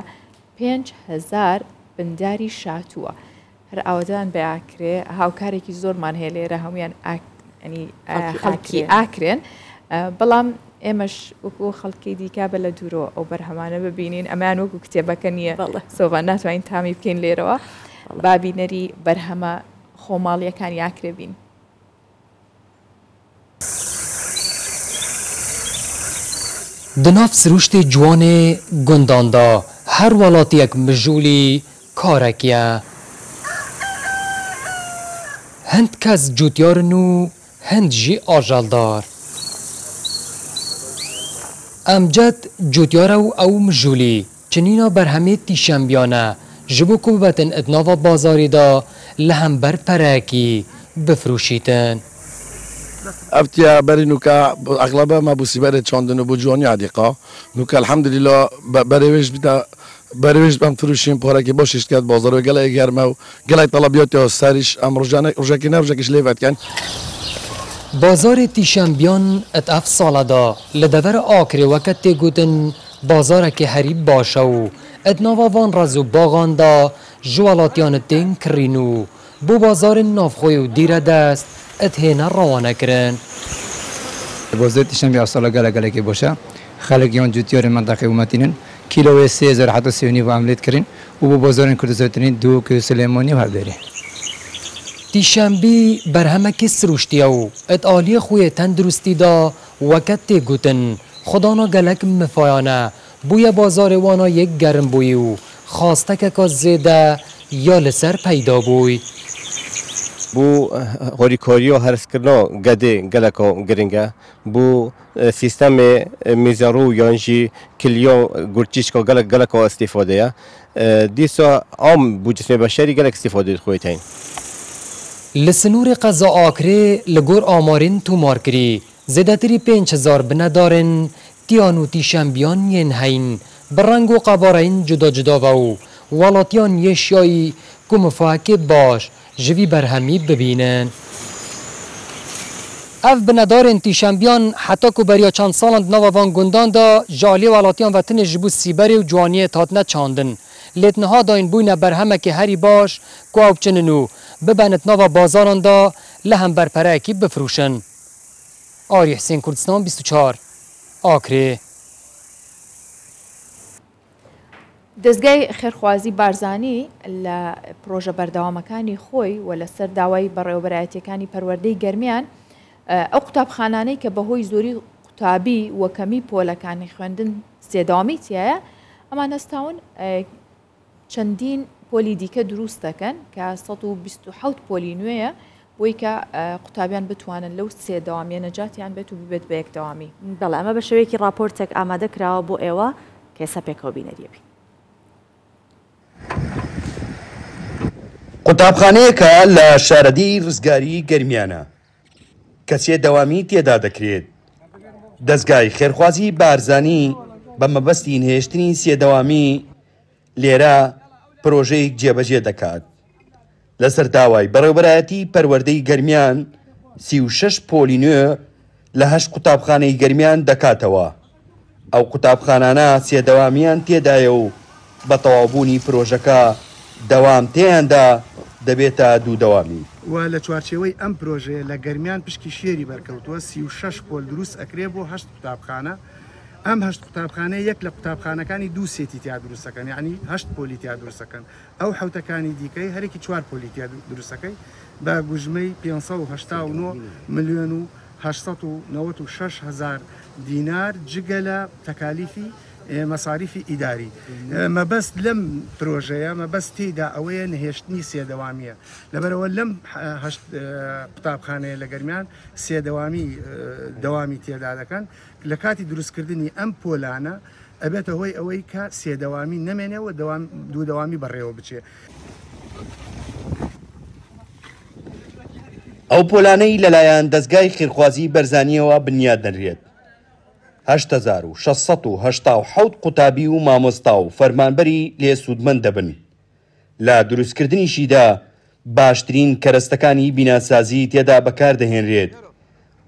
5000 بنداری شاتووە. هەر ئاوەدان بە ئاکرێ هاوکارێکی زۆرمان هەیە لێرە هەمویان خەڵکی ئاکرێن بەڵام ئێمەش وەکو خەڵکی دیکە بە لە دوورەوە ئەو بەرهەمانە ببینین ئەمان وەکو کتێبەکە نییە سۆڤان ناتوانین تامی بکەین لێرەوە بابینەری بەرهەمە خۆماڵیەکانی ئاکرێ بین. Di nav sirûştê ciwanê gundan de her welatiyek mijûlî karekî ye. Hind kes cotyar in û hind jî ajeldar. Emced cotyar e û ew mijûlî Çinîna berhemê tîşembiyan e ji bo ku bibetin di nava bazarê de li hember pereyekî bifiroşîtin. Ev tiya berî nûka exlebe me bo sîberê çandin û bo ciwanî edîqa. Nûka elhemdulîla berê wê ji bîte berê wê ji em firoşîn parekî baş jî diket bazarê wê gelek germ e û gelek telebiyat ya serîş em rojane rojekî ne rojekî ji lê vedikin. Bazarê tîşembiyan di ev sale de li devera Akrê weke tê gotin Bazarekê herî baş e û di nava van rez û baxan de ji welatiyan tên kirîn û bo bazarên navxweyî û dîredest dihêne rawanekirin. Bazarê Tişnebî ev sala gelek gelekî baş e. Xelk yan cotiyarên menteqê û me tînin. Kîloyê 3000 heta sê û nîv em lê dikirîn û bo bazarên Kurdistanê tînin Duhok, Silêmanî û Hewlêrê. Tişnebî berhemekê sirûştî ye û di aliyê xwe yê tenduristî de weke tê gotin Xwedana gelek mifayane bûye bazarê wan a yek germ bûyî û xwastekeka zêde ya li ser peyda bûy. Bo horîkariya herskirina gedê geleka giring e. Bo sîstemê mîzerû yan jî kiliya gurçîçka gelek geleka îstîfade ye. Dîsa am bo cismê beşerî gelek îstîfadeyê di xwe teyîn. Li sinûrê qeza Akrê li gor amarên tomarkirî Zêdetirî 5000 binedarên tiyan û tîşembiyan yên heyîn bi reng û qebareyên cuda cuda ve û welatiyan yê şiyayî ku mifahekê baş ji vî berhemî bibînin. Ev binedarên tîşembiyan heta ku beriya çend salan di nava van gundan de ji aliyê welatiyan ve tenê ji bo sîberê û ciwaniyê hatine çandin. Lê di niha de bûyne berhemekê herî baş ku ew biçinin û bibin di nava bazaran de li hember pereyekî bifroşin. Arî Hisên Kurdistan 24 Akrê. دەزگای خێرخوازی بارزانی لە پرۆژە بەردەوامەکانی خۆی و لەسەر داوای بەڕێوەبەرایەتیەکانی پەروەردەی گەرمیان ئەو قوتابخانانەی کە بەهۆی زۆری قوتابی و کەمی پۆلەکانی خوێندن سێدەوامی تایە ئەمان هەستاون چەندین پۆلی دیکە دروست دەکەن کە 127 پۆلی نوێیە بۆی کە قوتابیان بتوانن لەو سێ دەوامیە نەجاتیان بێت و ببێت بە یەک دەوامی. بەڵێ ئەمە بە شێوەیەکی ڕاپۆرتێک ئامادە کراوە بۆ ئێوە کە ئێستا پێکەوە بینەریە بین. قوتابخانەیەکە لە شارەدێی ڕزگاریی گەرمیانە کە سێ دەوامی تێدا دەکرێت. دەزگای خێرخوازی بارزانی بە مەبەستی نەهێشتنی سێ دەوامی لێرە پرۆژەیەک جێبەجێ دەکات. لەسەر داوای بەڕێوەبەرایەتی پەروەردەی گەرمیان 36 پۆلی نوێ لە هەشت قوتابخانەی گەرمیان دەکاتەوە. ئەو قوتابخانانە سێ دەوامیان تێدایە و بە تەواوبوونی پرۆژەکە دەوام تێیاندا دەبێتە دوو دەوامی. و لە چوارچێوەی ئەم پرۆژەیە لە گەرمیان پشکی شێری بەرکەوتووە، 36 پۆل دروست ئەکرێ بۆ هەشت قوتابخانە، ئەم هەشت قوتابخانەیە یەک لە قوتابخانەکانی دوو سێتی تیا دروست ئەکەن، یەعنی هەشت پۆلی تیا دروست ئەکەن، ئەو حەوتەکانی دیکەی هەرێکی چوار پۆلی تیا دروست ئەکەی بە گوژمەی 589 ملیۆن و 896 هەزار دینار جگە لە تەکالیفی مەساریفی ئیداری. مەبەست لەم پرۆژەیە مەبەست تێیدا ئەوەیە نەهێشتنی سێ دەوامییە، لەبەرئەوە لەم هەشت قوتابخانەیە لە گەرمیان سێ دەوامی دەوامی تێدا دەکەن، لە کاتی دروستکردنی ئەم پۆلانە ئەبێتە هۆی ئەوەی کە سێ دەوامی نەمێنێ و دوو دەوامی بەڕێوە بچێ. ئەو پۆلانەی لەلایەن دەزگای خێرخوازی بەرزانییەوە بنیات دەنرێت، 8687 قوتابی و مامۆستا و فەرمانبەری لێ سوودمەند دەبن، لە دروستکردنیشیدا باشترین کەرەستەکانی بیناسازی تێدا بەکاردەهێنرێت،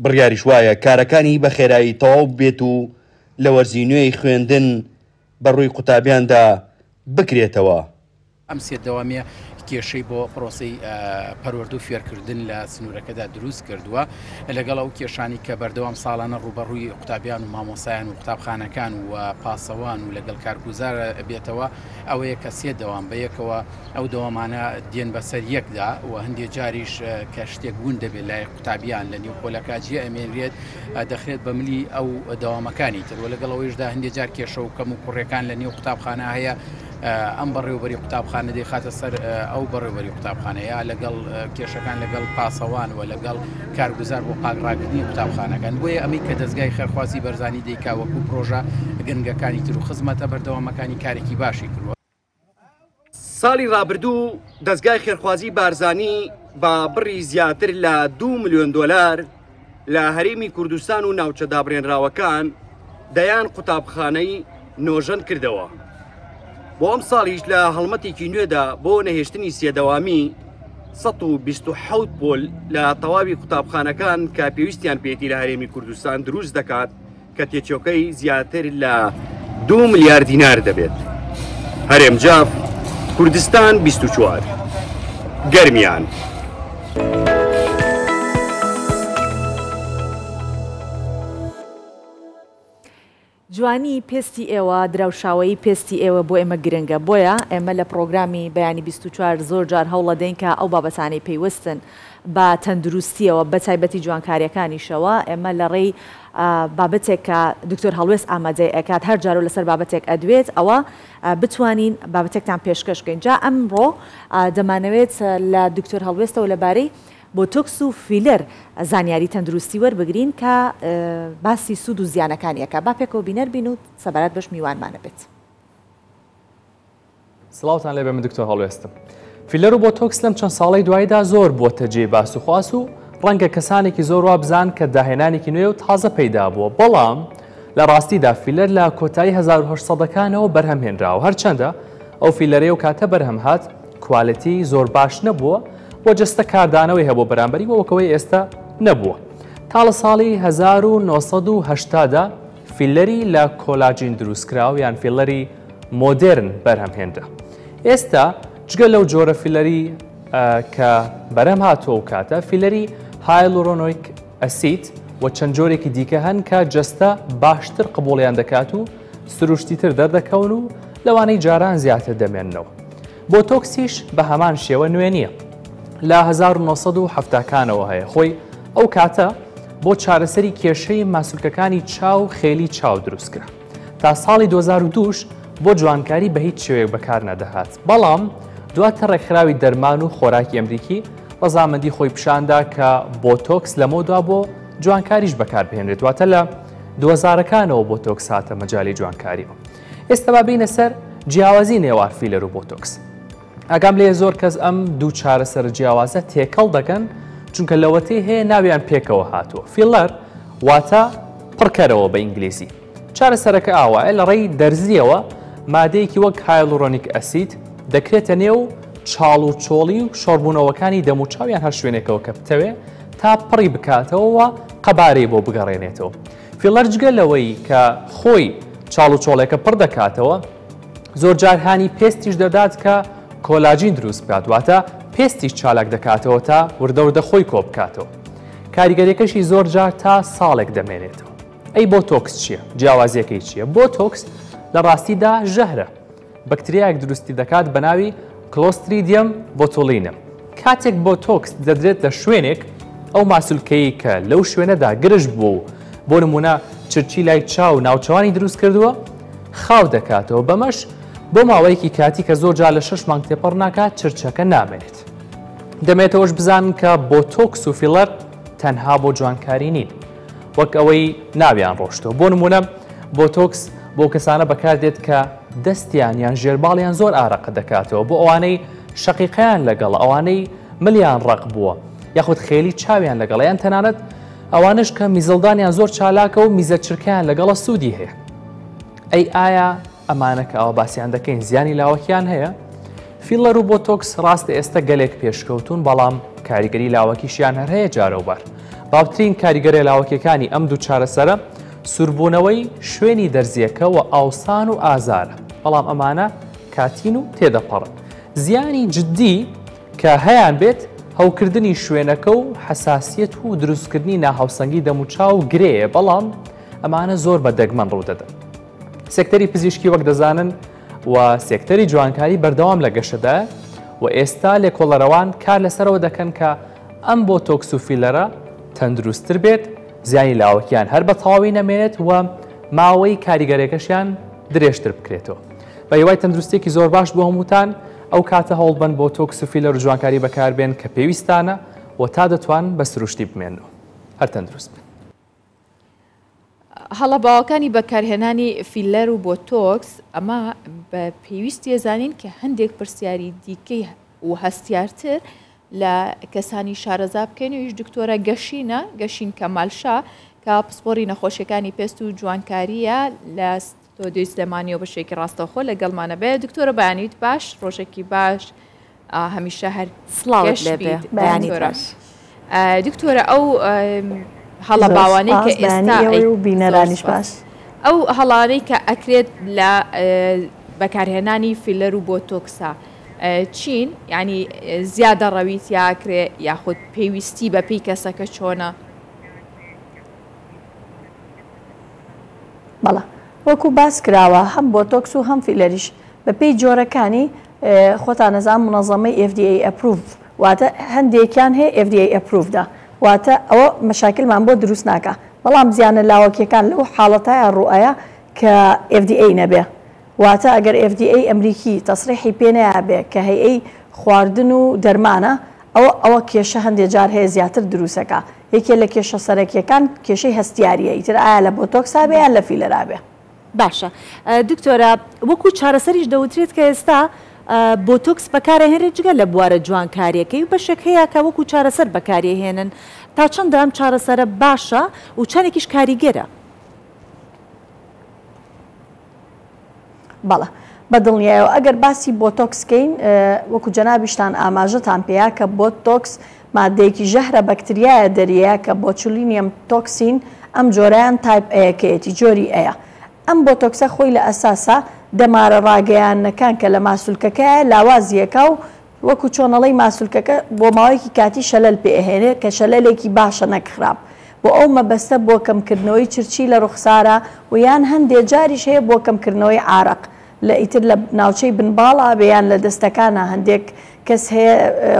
بڕیاریش وایە کارەکانی بە خێرایی تەواو ببێت و لە وەرزی نوێی خوێندن بە ڕووی قوتابیاندا بکرێتەوە. ئەم سێ دەوامیە کێشەی بۆ پرۆسەی پەروەردە و فێرکردن لە سنوورەکەدا دروست کردووە، لەگەڵ ئەو کێشانی کە بەردەوام ساڵانە ڕووبەڕووی قوتابیان و مامۆسایان و قوتابخانەکان و پاسەوان و لەگەڵ کارگوزار بێتەوە، ئەوەیە کە سێ دەوام بەیەکەوە ئەو دەوامانە دێن بەسەر یەکدا و هەندێک جاریش کە شتێک ون دەبێت لای قوتابیان لە نێو پۆلەکە جێ ئەمێنرێت دەخرێت بە ملی ئەو دەوامەکانی تر و لەگەڵ ئەوەیشدا هەندێک جار کێشە و کەم و کوڕیەکان لە نێو قوتابخانە هەیە ئەم بەڕێوبەری قوتابخانە دەیخاتە سەر ئەو بەڕێوبەری قوتابخانە یا لەگەڵ کێشەکان لەگەڵ پاسەوان و لەگەڵ کارگوزار بۆ پاکڕاگرتنی قوتابخانەکان. بۆیە ئەمەی کە دەزگای خێرخوازی بەرزانی دەیکا وەکو پرۆژە گرنگەکانی تر و خزمەتە بەردەوامەکانی کارێکی باشی کردووە. ساڵی ڕابردوو دەزگای خێرخوازی بارزانی بە بڕی زیاتر لە 2 ملیۆن دۆلار لە هەرێمی کوردستان و ناوچە دابڕێنراوەکان دەیان قوتابخانەی نۆژەن کردەوە. بۆ ئەم ساڵیش لە هەڵمەتێکی نوێدا بۆ نەهێشتنی سێدەوامی 127 پۆل لە تەواوی قوتابخانەکان کە پێویستیان پێیەتی لە هەرێمی کوردستان دروست دەکات کە تێچۆکەی زیاتر لە 2 ملیار دینار دەبێت. هەرێم جاف، کوردستان 24، گەرمیان. جوانی پێستی ئێوە، دراوشاوەیی پێستی ئێوە بۆ ئێمە گرنگە، بۆیە ئێمە لە پڕۆگرامی بەیانی 24 زۆر جار هەوڵەدەین کە ئەو بابەتانەی پەیوەستن بە تەندروستیەوە بە تایبەتی جوانکاریەکانیشەوە ئێمە لە ڕێی بابەتێک کە دکتۆر هەڵوێست ئامادەی ئەکات هەر جارو لەسەر بابەتێک ئەدوێت ئەوە بتوانین بابەتێکتان پێشکەش بکەین جا ئەمڕۆ دەمانەوێت لە دکتۆر هەڵوێستەوە لەبارەی بۆتۆکس و فیلەر زانیاری تەندروستی وەربگرین کە باسی سوود و زیانەکانی ئەکا. با پێکەوە بینەر بین و سەبارەت بەش میوانمان ئەبێت. سڵاوتان لێبێ من دکتۆر هەڵوێستم. فیلەر و بۆتۆکس لەم چەند ساڵەی دواییدا زۆر بووەتە جێی باس و خواس و ڕەنگە کەسانێکی زۆر وا بزان کە داهێنانێکی نوێ و تازە پەیدا بووە بەڵام لە ڕاستیدا فیلەر لە کۆتایی 1800ەکانەوە بەرهەم هێنراوە هەرچەندە ئەو فیلەرەی ئەو کاتە بەرهەم هات quality زۆر باش نەبووە و جەستە کاردانەوەی هەبوو بەرامبەری وە وەکەوەی ئێستا نەبووە. تا لە ساڵی 1980 دا فیلەری لە کۆلاجین دروستکراو یان فیلەری مۆدێرن بەرهەم هێنرا. ئێستا جگە لەو جۆرە فیلەری کە بەرهەم هاتووە ئەو کاتە فیلەری hyaluronic acid و چەند جۆرێکی دیکە هەن کە جەستە باشتر قبوڵیان دەکات و سروشتیتر دەردەکەون و لەوانەی جاران زیاتر دەمێننەوە. بۆتۆکسیش بە هەمان شێوە نوێ نییە. لە 1970 کانەوە هەیە خۆی ئەو کاتە بۆ چارەسەری کێشەی ماسولکەکانی چاو خێلی چاو دروستکرا. تا ساڵی 2002 بۆ جوانکاری بە هیچ شێوەیەک بەکار نەدەهات. بەڵام دواتر ڕێکخراوی دەرمان و خۆراکی ئەمریکی ڕەزامەندی خۆی پیشاندا کە بۆتۆکس لەمەودوا بۆ جوانکاریش بەکاربهێنرێت واتە لە دووەزارەکانەوە بۆتۆکس هاتە مەجالی جوانکاریەوە. ئێستا با بێینە سەر جیاوازی نێوان فیلەر و بۆتۆکس. ئاگام لێ زۆر کەس ئەم دوو چارەسەرە جیاوازە تێکەڵ دەکەن چونکە لەوەتەی هەیە ناویان پێکەوە هاتووە. فیلەر واتە پڕکەرەوە بە ئینگلیزی. چارەسەرەکە ئاوایە لە ڕێی دەرزیەوە مادەیەکی وەک hyaluronic acid دەکرێتە نێو چاڵ و چۆڵی و شۆڕبوونەوەکانی دەموچاو یان هەر شوێنێکەوە کە بتەوێ تا پڕی بکاتەوە و قەبارەی بۆ بگەڕێنێتەوە. فیڵەر جگە لەوەی کە خۆی چاڵ و چۆڵێکە پڕ دەکاتەوە، زۆرجار هانی پێستیش دەدات کە کۆلاجین دروست بکات، واتە پێستیش چالاک دەکاتەوە تا وردە وردە خۆی کۆ بکاتەوە. کاریگەریەکەشی زۆرجار تا ساڵێک دەمێنێتەوە. ئەی بۆتۆکس چییە؟ جیاوازیەکەی چییە؟ بۆتۆکس لە ڕاستیدا ژەهرە. بەکتریایەک دروستی دەکات بە ناوی Clostridium botulinum. کاتێک بۆتۆکس دەدرێت لە شوێنێک، ئەو ماسولکەیەی کە لەو شوێنەدا گرژ بووە و بۆ نموونە چرچی لای چاو و ناوچەوانی دروست کردووە، خاو دەکاتەوە، بەمەش بۆ ماوەیەکی کاتی کە زۆرجار لە شەش مانگ تێپەڕ ناکات چرچەکە نامێنێت. دەمێت ئەوەش بزانن کە بۆتۆکس و فیڵەر تەنها بۆ جوانکاری نین. وەک ئەوەی ناویان ڕۆشتووە. بۆ نموونە بۆتۆکس بۆ کەسانە بەکاردێت کە دەستیان یان ژێرباڵیان زۆر ئارەقە دەکاتەوە، بۆ ئەوانەی شەقیقەیان لەگەڵە، ئەوانەی ملیان ڕەق بووە یاخود خێلی چاویان لەگەڵە یان تەنانەت ئەوانەش کە میزڵدانیان زۆر چالاکە و میزە چرکەیان لەگەڵە سوودی هەیە. ئەی ئایا ئەمانە کە ئاوا باسیان دەکەین زیانی لاوەکیان هەیە؟ فیڵەر و بۆتۆکس ڕاستە ئێستا گەلێک پێشکەوتوون بەڵام کاریگەری لاوەکیشیان هەر هەیە جارەوبار. باوترین کاریگەرە لاوەکیەکانی ئەم دوو چارەسەرە سووربوونەوەی شوێنی دەرزیەکە و ئاوسان و ئازارە، بەڵام ئەمانە کاتین و تێدەپەڕن. زیانی جدی کە هەیان بێت هەوکردنی شوێنەکە و حەساسیەت و دروستکردنی ناهاوسەنگی دەموچاو و گرێیە، بەڵام ئەمانە زۆر بە دەگمەن ڕوودەدەن. سێکتەری پزیشکی وەک دەزانن و سێکتەری جوانکاری بەردەوام لە گەشەدایە و ئێستا لێکۆڵەرەوان کار لەسەرەوە دەکەن کە ئەم بۆتۆکس و فیلەرە تەندروستتر بێت، زیانی لاوەکیان هەر بە تەواوی نەمێنێت و ماوەی کاریگەرەکەشیان درێژتر بکرێتەوە. بە هیوای تەندروستیەکی زۆر باش بۆ هەمووتان، ئەو کاتە هەوڵبەن بۆتۆکس و فیلەر و جوانکاری بەکاربێن کە پێویستانە و تا دەتوان بە سروشتی بمێننەوە. هەر تەندروست بن. هەڵە باوەکانی بەکارهێنانی فیلەر و بۆتۆکس، ئەمە بە پێویستی ئەزانین کە هەندێک پرسیاری دیکەی و هەستیارتر لە کەسانی شارەزا بکەین ئەویش دکتۆرە گەشینە گەشین کەمال شا کە پسپۆری نەخۆشیەکانی پێست و جوانکاریە لە ستۆدیۆی سلێمانیەوە بە شێوەیەکی ڕاستەوخۆ لەگەڵمانە بێ دکتۆرە بەیانیت باش ڕۆژێکی باش هەمیشە هەر سڵاوت لێ بێ بەیانیت باش. دکتۆرە ئەو هەڵە باوانەی کە ئێستا و بینەرانیش باش ئەو هەڵانەی کە ئەکرێت لە بەکارهێنانی فیلەر و بۆتۆکسا چین یعنی زیادە ڕەوی تیاکرێ یاخود پێویستی بە پێی کەسەکە چۆنە؟ بەڵێ وەکو باس کراوە هەم بۆتۆکس و هەم فیلەریش بەپێی جۆرەکانی خۆتان ئەزان مونەزەمەی FDA Approve واتە هەندێکیان هەیە FDA Approved ە واتە ئەوە مەشاکلمان بۆ دروست ناکا بەڵام زیانە لاوەکیەکان لەو حاڵەتایە ڕوئەیا کە FDA نەبێ واتە ئەگەر FDA ئەمریکی تەسریحی پێ نەیابێ کە هەیئەی خواردن و دەرمانە ئەوە ئەوە کێشە هەندێ جار هەیە زیاتر دروسەکا یەکێ لە کێشە سەرەکیەکان کێشەی هەستیاریە ئیتر ئایا لە بۆتۆکسا بێ یان لە فیلەرا بێ. باشە دکتۆرە وەکو چارەسەریش دەوترێت کە ئێستا بۆتۆکس بەکارئەهێنرێت جگە لە بوارە جوانکاریەکەی و بەشێک هەیە کە وەکو چارەسەر بەکاریئەهێنن تا چەندە ئەم چارەسەرە باشە و چەندێکیش کاریگەرە؟ بەڵێ. بە دڵنیایەوە ئەگەر باسی بۆتۆکس کەین وەکو جەنابیشتان ئاماژەتان پێیا کە بۆتۆکس مادەیەکی ژەهرە بەکتریایە دەریە کە botulinum toxin ئەم جۆرەیان type A یەکەیەتی جۆری A یە ئەم بۆتۆکسە خۆی لە ئەساسا دەمارە ڕاگەیاندنەکان کە لە ماسولکەکەیە لاوازیەکا و وەکو چۆنەڵەی ماسولکەکە بۆ ماوەیەکی کاتی شەلەل پێ ئەهێنێ کە شەلەلێکی باشە نەک خراپ بۆ ئەو مەبەستە بۆ کەم کردنەوەی چرچی لە ڕوخسارا و یان هەندێ جاریش هەیە بۆ کەم کردنەوەی عارەق لە ئیتر لە ناوچەی بن باڵا بێ یان لە دەستەکانا هەندێک کەس هەیە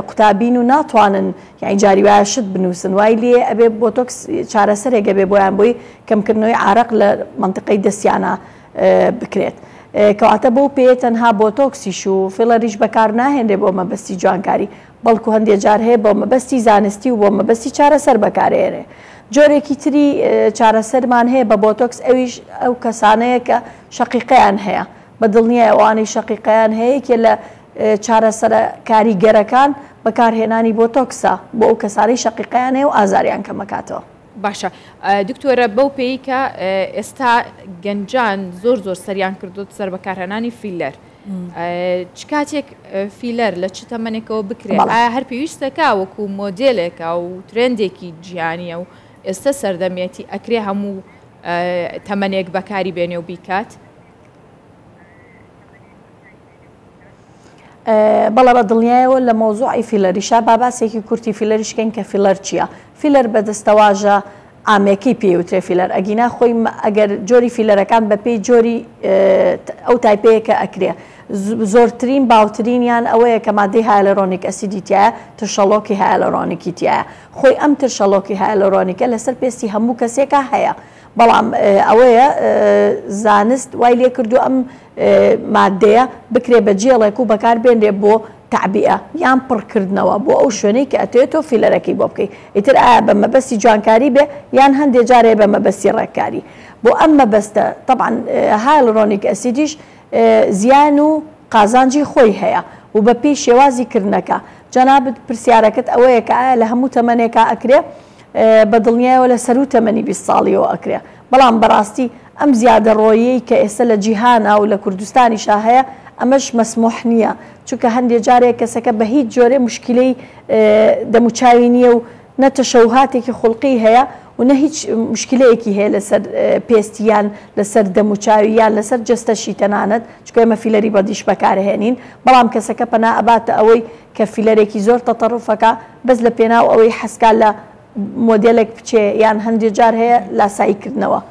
قوتابین و ناتوانن یانی جاری وایە شت بنووسن وای لێ ئەبێ بۆتۆکس چارەسەرێک ئەبێ بۆیان بۆی کەم کردنەوەی عارەق لە مەنتیقەی دەستیانا بکرێت. کەواتە بەو پێیە تەنها بۆتۆکسیش و فیڵەریش بەکار ناهێنرێ بۆ مەبەستی جوانکاری، بەڵکو هەندێ جار هەیە بۆ مەبەستی زانستی و بۆ مەبەستی چارەسەر بەکارئەهێنرێ. جۆرێکی تری چارەسەرمان هەیە بە بۆتۆکس ئەویش ئەو کەسانەیە کە شەقیقەیان هەیە. بە دڵنیای ئەوانەی شەقیقەیان هەیە یەکێ لە چارەسەرە کاریگەرەکان بەکارهێنانی بۆتۆکسە بۆ ئەو کەسانەی شەقیقەیان هەیە و ئازاریان کەمەکاتەوە. باشە دکتۆرە بەو پێی کە ئێستا گەنجان زۆر زۆر سەریان کردوت سەر بەکارهێنانی فیلەر چ کاتێک فیلەر لە چ تەمەنێکەوە بکرێت ئایا هەر پێویستەکە وەکو مۆدێلێکە و ترێندێکی جیهانیە و ئێستا سەردەمیەتی ئەکرێ هەموو تەمەنێک بەکاری بێنێ و بیکات؟ بەڵێ بە دڵنیایەوە لە مەوزوعی فیلەریشا با باسێکی کورتی فیلەریش کەین کە فیلەر چییە؟ فیلەر بە دەستەواژە عامەکەی پێی وترێ فیلەر ئەگینا خۆی ئەگەر جۆری فیلەرەکان بە پێی جۆری ئەو تایپەیە کە ئەکرێ زۆرترین باوترینیان ئەوەیە کە مادەی hyaluronic acid ی تایە ترشەڵۆکی هایلۆرۆنیکی تایە خۆی ئەم ترشەڵۆکی هایلۆرۆنیکە لەسەر پێستی هەموو کەسێکا هەیە بەڵام ئەوەیە زانست وای لێ کردو ئەم ماددەیە بکرێ بە جێڵێک و بەکار بێنرێ بۆ تەعبیئە یان پڕکردنەوە بۆ ئەو شوێنەی کە ئەتەوێ تۆ فیلەرەکەی بۆ بکەی ئیتر ئایا بە مەبەستی جوانکاری بێ یان هەندێ جار هەیە بە مەبەستی ڕێککاری بۆ ئەم مەبەستە تەبعەن hyaluronic acid یش زیان و قازانجی خۆی هەیە و بە پێی شێوازی کردنەکە جەنابت پرسیارەکەت ئەوەیە کە ئایا لە هەموو تەمەنێکا ئەکرێ بە دڵنیایەوە لە سەروو تەمەنی 20 ساڵیەوە ئەکرێ بەڵام بەڕاستی ئەم زیادەڕۆییەی کە ئێستا لە جیهانا و لە کوردستانیشا هەیە ئەمەش مەسموح نییە چونکە هەندێ جارێ کەسەکە بە هیچ جۆرێ موشکیلەی دەموچاوی نییە و نە تەشەوهاتێکی خوڵقی هەیە و نە هیچ موشکیلەیەکی هەیە لەسەر پێستی یان لەسەر دەموچاوی یان لەسەر جەستەشی تەنانەت چونکە ئێمە فیلەری بەدیش بەکارهێنین بەڵام کەسەکە پەنا ئەباتە ئەوەی کە فیلەرێکی زۆر تەتەڕوفەکا بەس لە پێناو ئەوەی حەزکا لە مۆدێلێک بچێ یان هەندێ جار هەیە لاسایی کردنەوە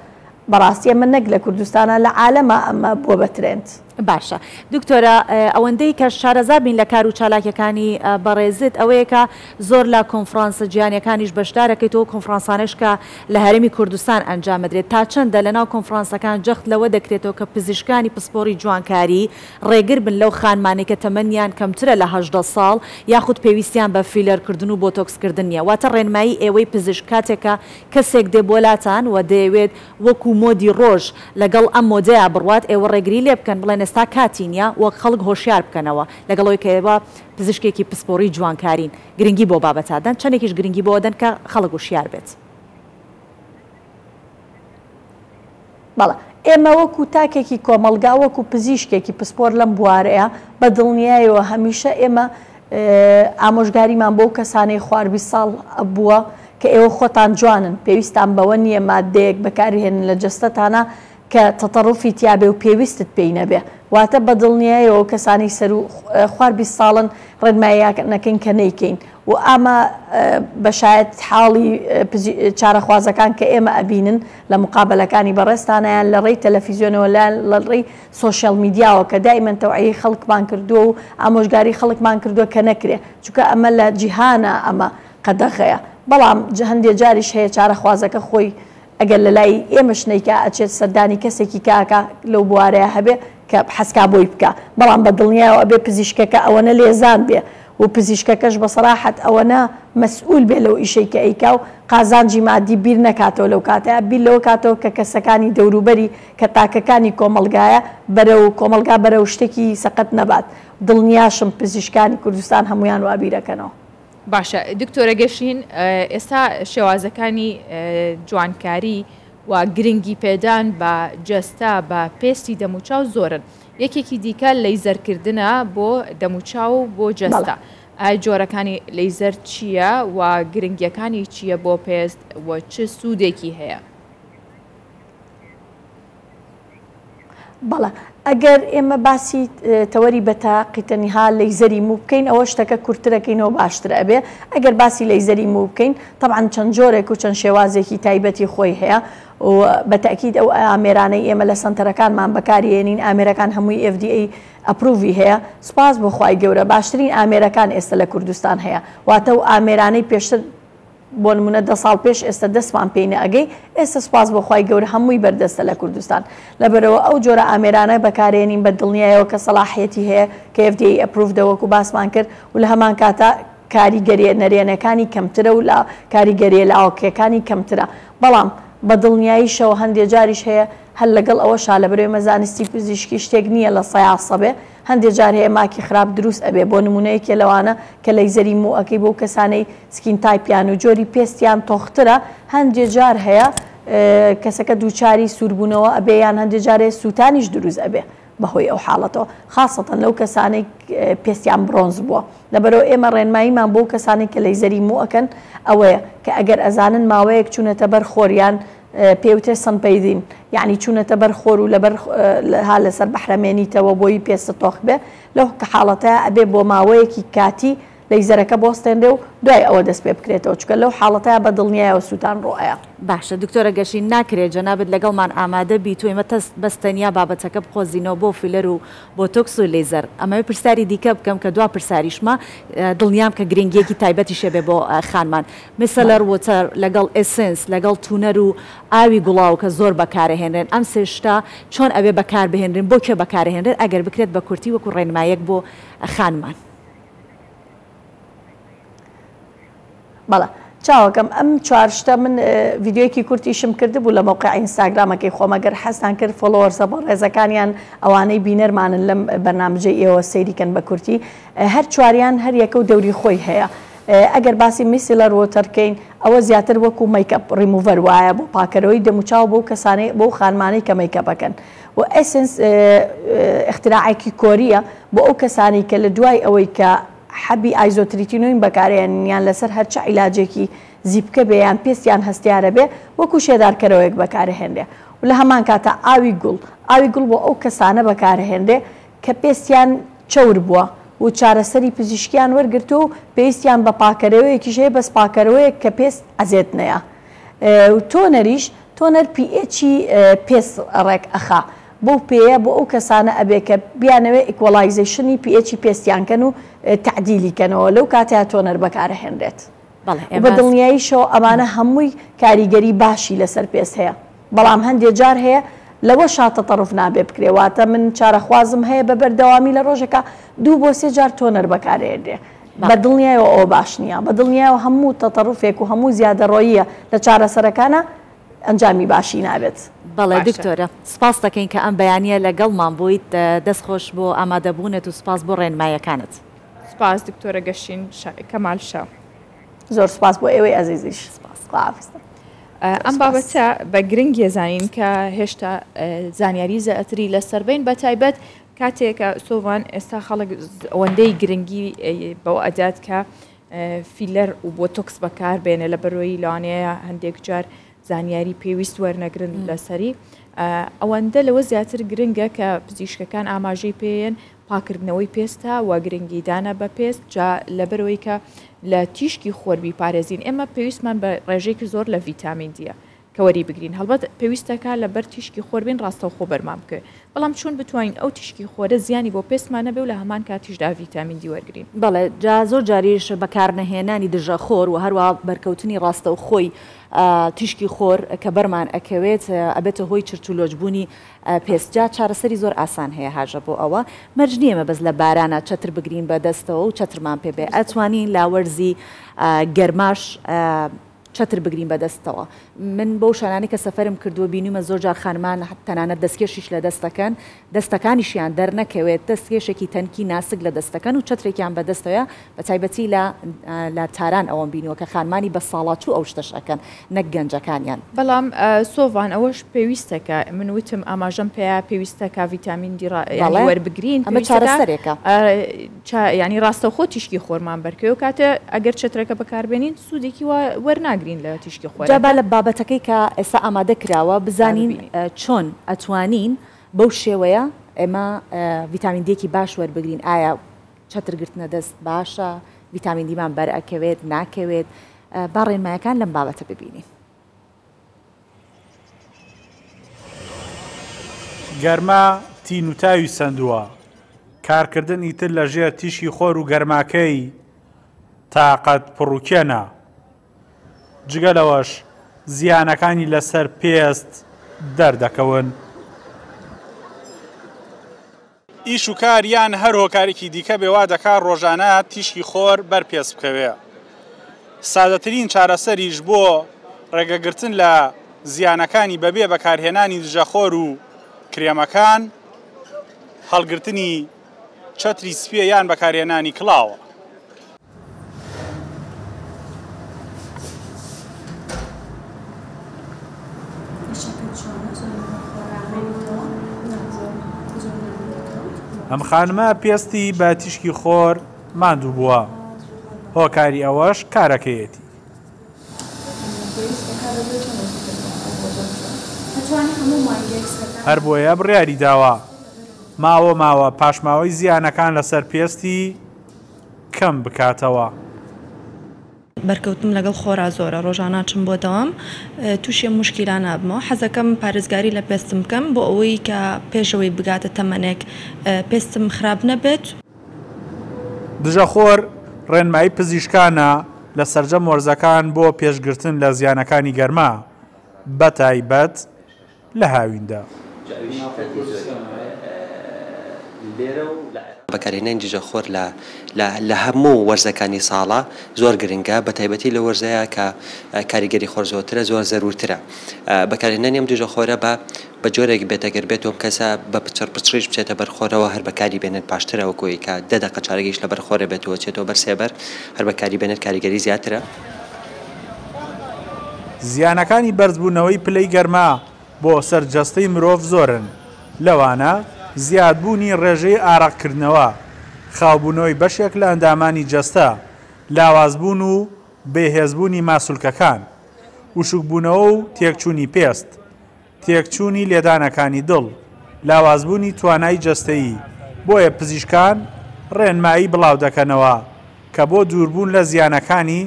بەڕاستی ئەمە نەک لە کوردستانا لە عالەما ئەمە بووە بە ترێند. باشە دکتۆرە ئەوەندەی کە شارەزا بین لە کار و چالاکیەکانی بەڕێزت ئەوەیە کە زۆر لە کۆنفرانسە جیهانیەکانیش بەشدارەکەیت و کۆنفرانسانەش کە لە هەرێمی کوردستان ئەنجام ئەدرێت تا چەندە لەناو کۆنفرانسەکان جەخت لەوە دەکرێتەوە کە پزیشکانی پسپۆڕی جوانکاری ڕێگر بن لەو خانمانەی کە تەمەنیان کەمترە لە 18 ساڵ یاخود پێویستیان بە فیلەر کردن و بۆتۆکس کردن نیە واتە ڕێنمایی ئێوەی پزیشک کاتێک کە کەسێک دێ بۆ لاتان و دەیەوێت وەکو مۆدی ڕۆژ لەگەڵ ئەم مۆدەیا بڕوات ئێوە ڕێگری لێ بکەن بڵێن ئێستا کاتی نیە وەک خەڵک هۆشیار بکەنەوە لەگەڵ ئەوەی کە ئێوە پزیشکێکی پسپۆڕی جوانکارین گرنگی بۆ بابەتە دەن چەندێکیش گرنگی بۆ ئەدەن کە خەڵک وشیار بێت. بەڵێ ئێمە وەکو تاکێکی کۆمەڵگا وەکو پزیشکێکی پسپۆر لەم بوارەیە بە دڵنیایەوە هەمیشە ئێمە ئامۆژگاریمان بۆ کەسانەی خوار 20 ساڵ بووە کە ئێوە خۆتان جوانن پێویستان بەوە نییە ماددەیەک بەکارهێنن لە جەستەتانا کە تەتەڕوفی تیابێ و پێویستت پێی نەبێ واتە بە دڵنیایەوە کەسانی سەرو خوار 20 ساڵن ڕێنماییانەکەین کە نەیکەین و ئامە بە شایەت حاڵی چارەخوازەکان کە ئێمە ئەبینن لە مقابەلەکانی بەڕێزتانە یان لە ڕێی تەلەفیزیۆنەوە لە لە ڕێی سۆشیال میدیاوە کە دائیمەن تەوعیەی خەڵکمان کردووە و ئامۆژگاری خەڵکمان کردووە کە نەکرێ چونکە ئەمە لە جیهانا ئەمە قەدەغەیە بەڵام هەندێ جاریش هەیە چارەخوازەکە خۆی ئەگەر لە لای ئێمەش نەیکا ئەچێت سەردانی کەسێکی کە ئەکا لەو بوارەیا هەبێ کە حەزکا بۆی بکا بەڵام بە دڵنیایەوە ئەبێ پزیشکەکە ئەوەنە لێزان بێ و پزیشکەکەش بە سەراحەت ئەوەنە مەسئول بێ لەو ئیشەی کە ئەیکا و قازانجی مادی بیر نەکاتەوە لەو کاتەیا بیر لەوە کاتەوە کە کەسەکانی دەوروبەری کە تاکەکانی کۆمەڵگایە بەرەو کۆمەڵگا بەرەو شتێکی سەقەت نەبات دڵنیاشم پزیشکانی کوردستان هەموویان وا بیرەکەنەوە. باشە دکتۆرە گەشین ئێستا شێوازەکانی جوانکاری و گرنگی پێدان بە جەستە بە پێستی دەموچاو زۆرن. یەکێکی دیکە لەیزەرکردنە بۆ دەموچاو و بۆ جەستە. ئایا جۆرەکانی لەیزەر چییە و گرنگییەکانی چییە بۆ پێست و چ سوودێکی هەیە؟ بەڵێ ئەگەر ئێمە باسی تەوەری بە تەقی تەنها لەیزەری موو بکەین ئەوە شتەکە کورتترەکەینەوە باشتر ئەبێ ئەگەر باسی لەیزەری موو بکەین تەبعەن چەند جۆرێک و چەند شێوازێکی تایبەتی خۆی هەیە و بە تەئکید ئەو ئامێرانەی ئێمە لە سەنتەرەکانمان بەکاری ئێنین ئامێرەکان هەمووی FDA approve ی هەیە سوپاس بۆ خوای گەورە باشترین ئامێرەکان ئێستە لە کوردستان هەیە واتە و ئامێرانەی پێشتر بۆ نمونە دە ساڵ پێش ئێستە دەستمان پێی نەئەگەی ئێستە سوپاس بۆ خوای گەورە هەمووی بەردەستە لە کوردستان لەبەرئەوە ئەو جۆرە ئامێرانە بەکارێنین بە دڵنیایەوە کە سەڵاحیەتی هەیە کە FDA approved ە وەکو باسمان کرد و لە هەمان کاتا کاریگەریە نەرێنەکانی کەمترە و لە کاریگەریە لاوەکیەکانی کەمترە بەڵام بە دڵنیاییشەوە هەندێ جاریش هەیە هەر لەگەڵ ئەوەشا لەبەرئەوەی ئێمە زانستی پزیشکی شتێک نیە لە سەیا سەبێ هەندێ جار هەیە ماکی خراپ دروست ئەبێ بۆ نمونە یەکێ لەوانە کە لەیزەری موو ئەکەی بۆ کەسانەی skin type یان و جۆری پێستیان تۆخترە هەندێ جار هەیە کەسەکە دووچاری سووربوونەوە ئەبێ یان هەندێ جار هەیە سووتانیش دروست ئەبێ بەهۆی ئەو حاڵەتەوە خاسەتەن لەو کەسانەی پێستیان برۆنز بووە لەبەرئەوە ئێمە ڕێنماییمان بۆ کەسانێک کە لەیزەری موو ئەکەن ئەوەیە کە ئەگەر ئەزانن ماوەیەک چوونەتە بەر خۆر یان پێوترێ sunbathing یەعنی چوونەتە بەر خۆر و لەبەر ها لەسەر بەحرەمێنیتەوە بۆی پێستت تۆخ بێ لەو حاڵەتەیا ئەبێ بۆ ماوەیەکی کاتی لەیزەرەکە بۆستێنرێ و دوای ئەوە دەست پێ بکرێتەوە چونکە لەو حاڵەتەیا بە دڵنیایەوە سووتان ڕوو ئەیا. باشە دکتۆرە گەشین ناکرێ جەنابت لەگەڵمان ئامادە بیت و ئێمە تەس بەس تەنیا بابەتەکە بقۆزینەوە بۆ فیلەر و بۆتۆکس و لەیزەر ئەمەوێ پرسیاری دیکە بکەم کە دوا پرساریشمە دڵنیام کە گرنگیەکی تایبەتیش هەبێ بۆ خانمان micellar water لەگەڵ essence لەگەڵ toner و ئاوی گوڵاو کە زۆر بەکارەهێنرێن ئەم سێ شتە چۆن ئەبێ بەکاربهێنرێن بۆ کێ بەکارەهێنرێن ئەگەر بکرێت بە کورتی وەکو ڕێنمایەک بۆ خانمان. بەڵێ چاوەکەم ئەم چوار شتە من ڤیدیۆیەکی کورتیشم کردبوو لە مەوقع ئینستاگرامەکەی خۆم ئەگەر حەزتان کرد followers ە بەڕێزەکانیان ئەوانەی بینەرمانن لەم بەرنامجەی ئێوە سەیری کەن بە کورتی هەر چواریان هەر یەکە و دەوری خۆی هەیە ئەگەر باسی میسیلەر وۆتەر کەین ئەوە زیاتر وەکو مەیکەپ ڕیموڤەر وایە بۆ پاکەرەوەی دەموچاو بۆ کەسانەی بۆ خانمانەی کە مەیکەپەکەن و essence ئیختراعێکی کۆریە بۆ ئەو کەسانەی کە لە دوای ئەوەی کە حەبی isotretinoin بەکارئەیەنن یان لەسەر هەرچ عیلاجێکی زیپکە بێ یان پێستیان هەستیارە بێ وەکو شێدارکەرەوەیەک بەکارئەهێنرێ و لە هەمان کاتا ئاوی گوڵ ئاوی گوڵ بۆ ئەو کەسانە بەکارئەهێنرێ کە پێستیان چەور بووە و چارەسەری پزیشکیان وەرگرتووە و پێویستیان بە پاکەرەوەیەکیش هەیە بەس پاکەرەوەیەک کە پێست ئەزێت نەیا و toner یش toner pH ی پێست ڕێک ئەخا بەو پێیە بۆ ئەو کەسانە ئەبێ کە بیانەوێ equalization ی pH ی پێستیان کەن و تەعدیلی کەنەوە لەو کاتەیا toner بەکارئەهێنرێت بەڵێ و بە دڵنیاییشەوە ئەمانە هەمووی کاریگەری باشی لەسەر پێست هەیە بەڵام هەندێ جار هەیە لەوەشا تەتەڕوف نابێ بکرێ واتە من چارەخوازم هەیە بە بەردەوامی لە ڕۆژێکا دوو بۆ سێ جار toner بەکارئێنرێ بە دڵنیایەوە ئەوە باش نییە بە دڵنیایەوە هەموو تەتەڕوفێک و هەموو زیادەڕۆییە لە چارەسەرەکانا ئەنجامی باشی نابێت. بەڵێ دکتۆرە سوپاست دەکەین کە ئەم بەیانیە لەگەڵمان بوویت دەست خۆش بۆ ئامادەبوونت و سوپاس بۆ ڕێنمایەکانت. سوپاس دکتۆرە گەشین کەمال شا. زۆر سوپاس بۆ ئێوەی ئەزیزیش. سوپاس. خواحافیزتان. ئەم بابەتە بە گرنگ یەزانین کە هێشتا زانیاری زیاتری لەسەر بین بە تایبەت کاتێکە سۆڤان ئێستا خەڵک ئەوەندەی گرنگی بەوە ئەدات کە فیلەر و بۆتۆکس بەکار بێنێ لە بەرۆیی لەوانەیە هەندێک جار زانیاری پێویست وەرنەگرن لەسەری ئەوەندە لەوە زیاتر گرنگە کە پزیشکەکان ئاماژەی پێیەن پاکردنەوەی پێستە و گرنگیدانە بە پێست جا لەبەرەوەی کە لە تیشکی خۆر بیپارێزین ئێمە پێویستمان بە ڕێژەیەکی زۆر لە ڤیتامین دیە کە وەری بگرین هەڵبەت پێویستەکا لە بەر تیشکی خۆر بین ڕاستەوخۆ بەرمان بکەوێ بەڵام چۆن بتوانین ئەو تیشکی خۆرە زیانی بۆ پێستمان نەبێ و لە هەمان کاتیشدا ڤیتامین دی وەرگرین. بەڵێ جا زۆر جاریش بەکارنەهێنانی دژە خۆر و هەروەها بەرکەوتنی ڕاستەوخۆی تیشکی خۆر کە بەرمان ئەکەوێت ئەبێتە هۆی چرچ و لۆچ بوونی پێست جا چارەسەری زۆر ئاسان هەیە هاژە بۆ ئەوە مەرج نییە ئێمە بەس لە بارانا چەتر بگرین بە دەستەوە و چەترمان پێ بێ ئەتوانین لە وەرزی گەرماش. چەتر بگرین بە دەستەوە. من بەو شوێنانەی کە سەفەرم کردووە بینیومە زۆر جار خانمان تەنانەت دەستکێشیش لە دەست دەکەن، دەستەکانیشیان دەرنەکەوێت، دەستکێشێکی تەنکی ناسک لە دەست دەکەن و چەترێکیان بە دەستەوەیە، بە تایبەتی لە لە تاران ئەوەم بینیوە کە خانمانی بەساڵاچوو ئەو شتەش ئەکەن نەک گەنجەکانیان. بەڵام سۆڤان ئەوەش پێویستە کە من وتم ئاماژەم پێیا پێویستە کە ڤیتامین دی ڕا یانی وەربگرین ئەمە چارەسەرێکە. یانی ڕاستەوخۆ تیشکی خۆرمان بەرکەوێ و کاتێ ئەگەر چەترەکە بەکاربێنین سوودێکی وا وەرناگرین لە تیشکی خۆرەکە. جا با لە بابەتەکەی کە ئێستا ئامادە کراوە بزانین چۆن ئەتوانین بەو شێوەیە ئێمە ڤیتامین دیەکی باش وەربگرین ئایا چەتر گرتنە دەست باشە ڤیتامین دیمان بەر ئەکەوێت ناکەوێت با ڕێنمایەکان لەم بابەتە ببینین. گەرما تین و تاوی سەندووە، کارکردن ئیتر لە ژێر تیشکی خۆر و گەرماکەی تاقەت پڕوکێنە. جگە لەوەش زیانەکانی لەسەر پێست دەردەکەون. ئیش و کار یان هەر هۆکارێکی دیکە بێ وا دەکات ڕۆژانە تیشکی خۆر بەر پێست بکەوێ. سادەترین چارەسەریش بۆ ڕێگەگرتن لە زیانەکانی بەبێ بەکارهێنانی دژەخۆر و کرێمەکان، هەڵگرتنی چەتری سپییە یان بەکارهێنانی کڵاوە. ئەم خانمە پێستی بە تیشکی خۆر ماندوو بووە، هۆکاری ئەوەش کارەکەیەتی. هەربۆیە بڕیاری داوە ماوە ماوە پاشماوەی زیانەکان لەسەر پێستی کەم بکاتەوە. بەرکەوتنم لەگەڵ خۆرا زۆرە ڕۆژانە ئەچم بۆ دەوام توشی ئەم موشکیلانە ئەبمەوە حەزەکەم پارێزگاری لە پێستم بکەم بۆ ئەوەی کە پێش ئەوەی بگاتە تەمەنێک پێستم خراپ نەبێت. دژەخۆر ڕێنمایی پزیشکانە لە سەرجەم وەرزەکان بۆ پێشگرتن لە زیانەکانی گەرما بەتایبەت لە هاویندا. بەکارهێنانی دژەخۆر لە لە لە هەموو وەرزەکانی ساڵا زۆر گرنگە بەتایبەتی لە وەرزەیا کە کاریگەری خۆر زۆرترە زۆر زەرورترە بەکارهێنانی ئەم دژەخۆرە بە بە جۆرێک بێت ئەگەر بێت ئەم کەسە بە پچڕ پچڕیش بچێتە بەر خۆرەوە هەر بەکاری بێنێت باشترە وەکو ئەوەی کە دە دەقە چارەگیش لەبەر خۆرە بێت و ئەچێتەوە بەر سێبەر هەر بەکاری بێنێت کاریگەری زیاترە. زیانەکانی بەرزبوونەوەی پلەی گەرما بۆ سەر جەستەی مرۆڤ زۆرن، لەوانە زیادبوونی ڕێژەی ئارەقکردنەوە، خاوبوونەوەی بەشێک لە ئەندامانی جەستە، لاوازبوون و بێهێزبوونی ماسولکەکان، وشکبوونەوە و تێکچوونی پێست، تێکچوونی لێدانەکانی دڵ، لاوازبوونی توانای جەستەیی، بۆیە پزیشکان ڕێنمایی بڵاودەکەنەوە کە بۆ دووربوون لە زیانەکانی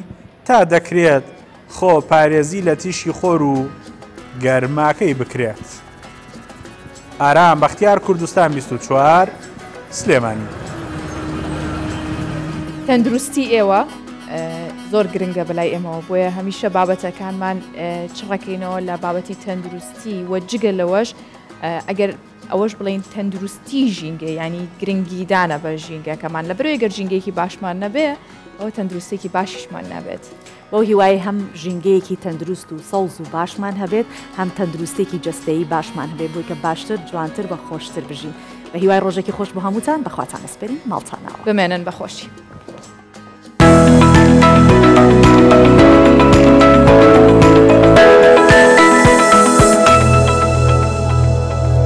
تا دەکرێت خۆ پارێزی لە تیشکی خۆر و گەرماکەی بکرێت. ئارام بەختیار کوردستان 24 سلێمانی. تەندروستی ئێوە زۆر گرنگە بەلای ئێمەوە بۆیە هەمیشە بابەتەکانمان چڕەکەینەوە لە بابەتی تەندروستی و جگە لەوەش ئەگەر ئەوەش بڵین تەندروستی ژینگە ینی گرنگیدانە بە ژینگەکەمان لە برۆی گەر ژینگەیەکی باشمان نەبێ ئەوە تەندروستێکی باشیشمان نابێت. بەو هیوایەی هەم ژینگەیەکی تەندروست و سەوز و باشمان هەبێت، هەم تەندروستێکی جەستەیی باشمان هەبێت بۆی کە باشتر، جوانتر و خۆشتر بژین. بە هیوای ڕۆژێکی خۆش بۆ هەمووتان، بە خواتان ئەسپێرین، ماڵتان ئاوا. بمێنن بە خۆشی.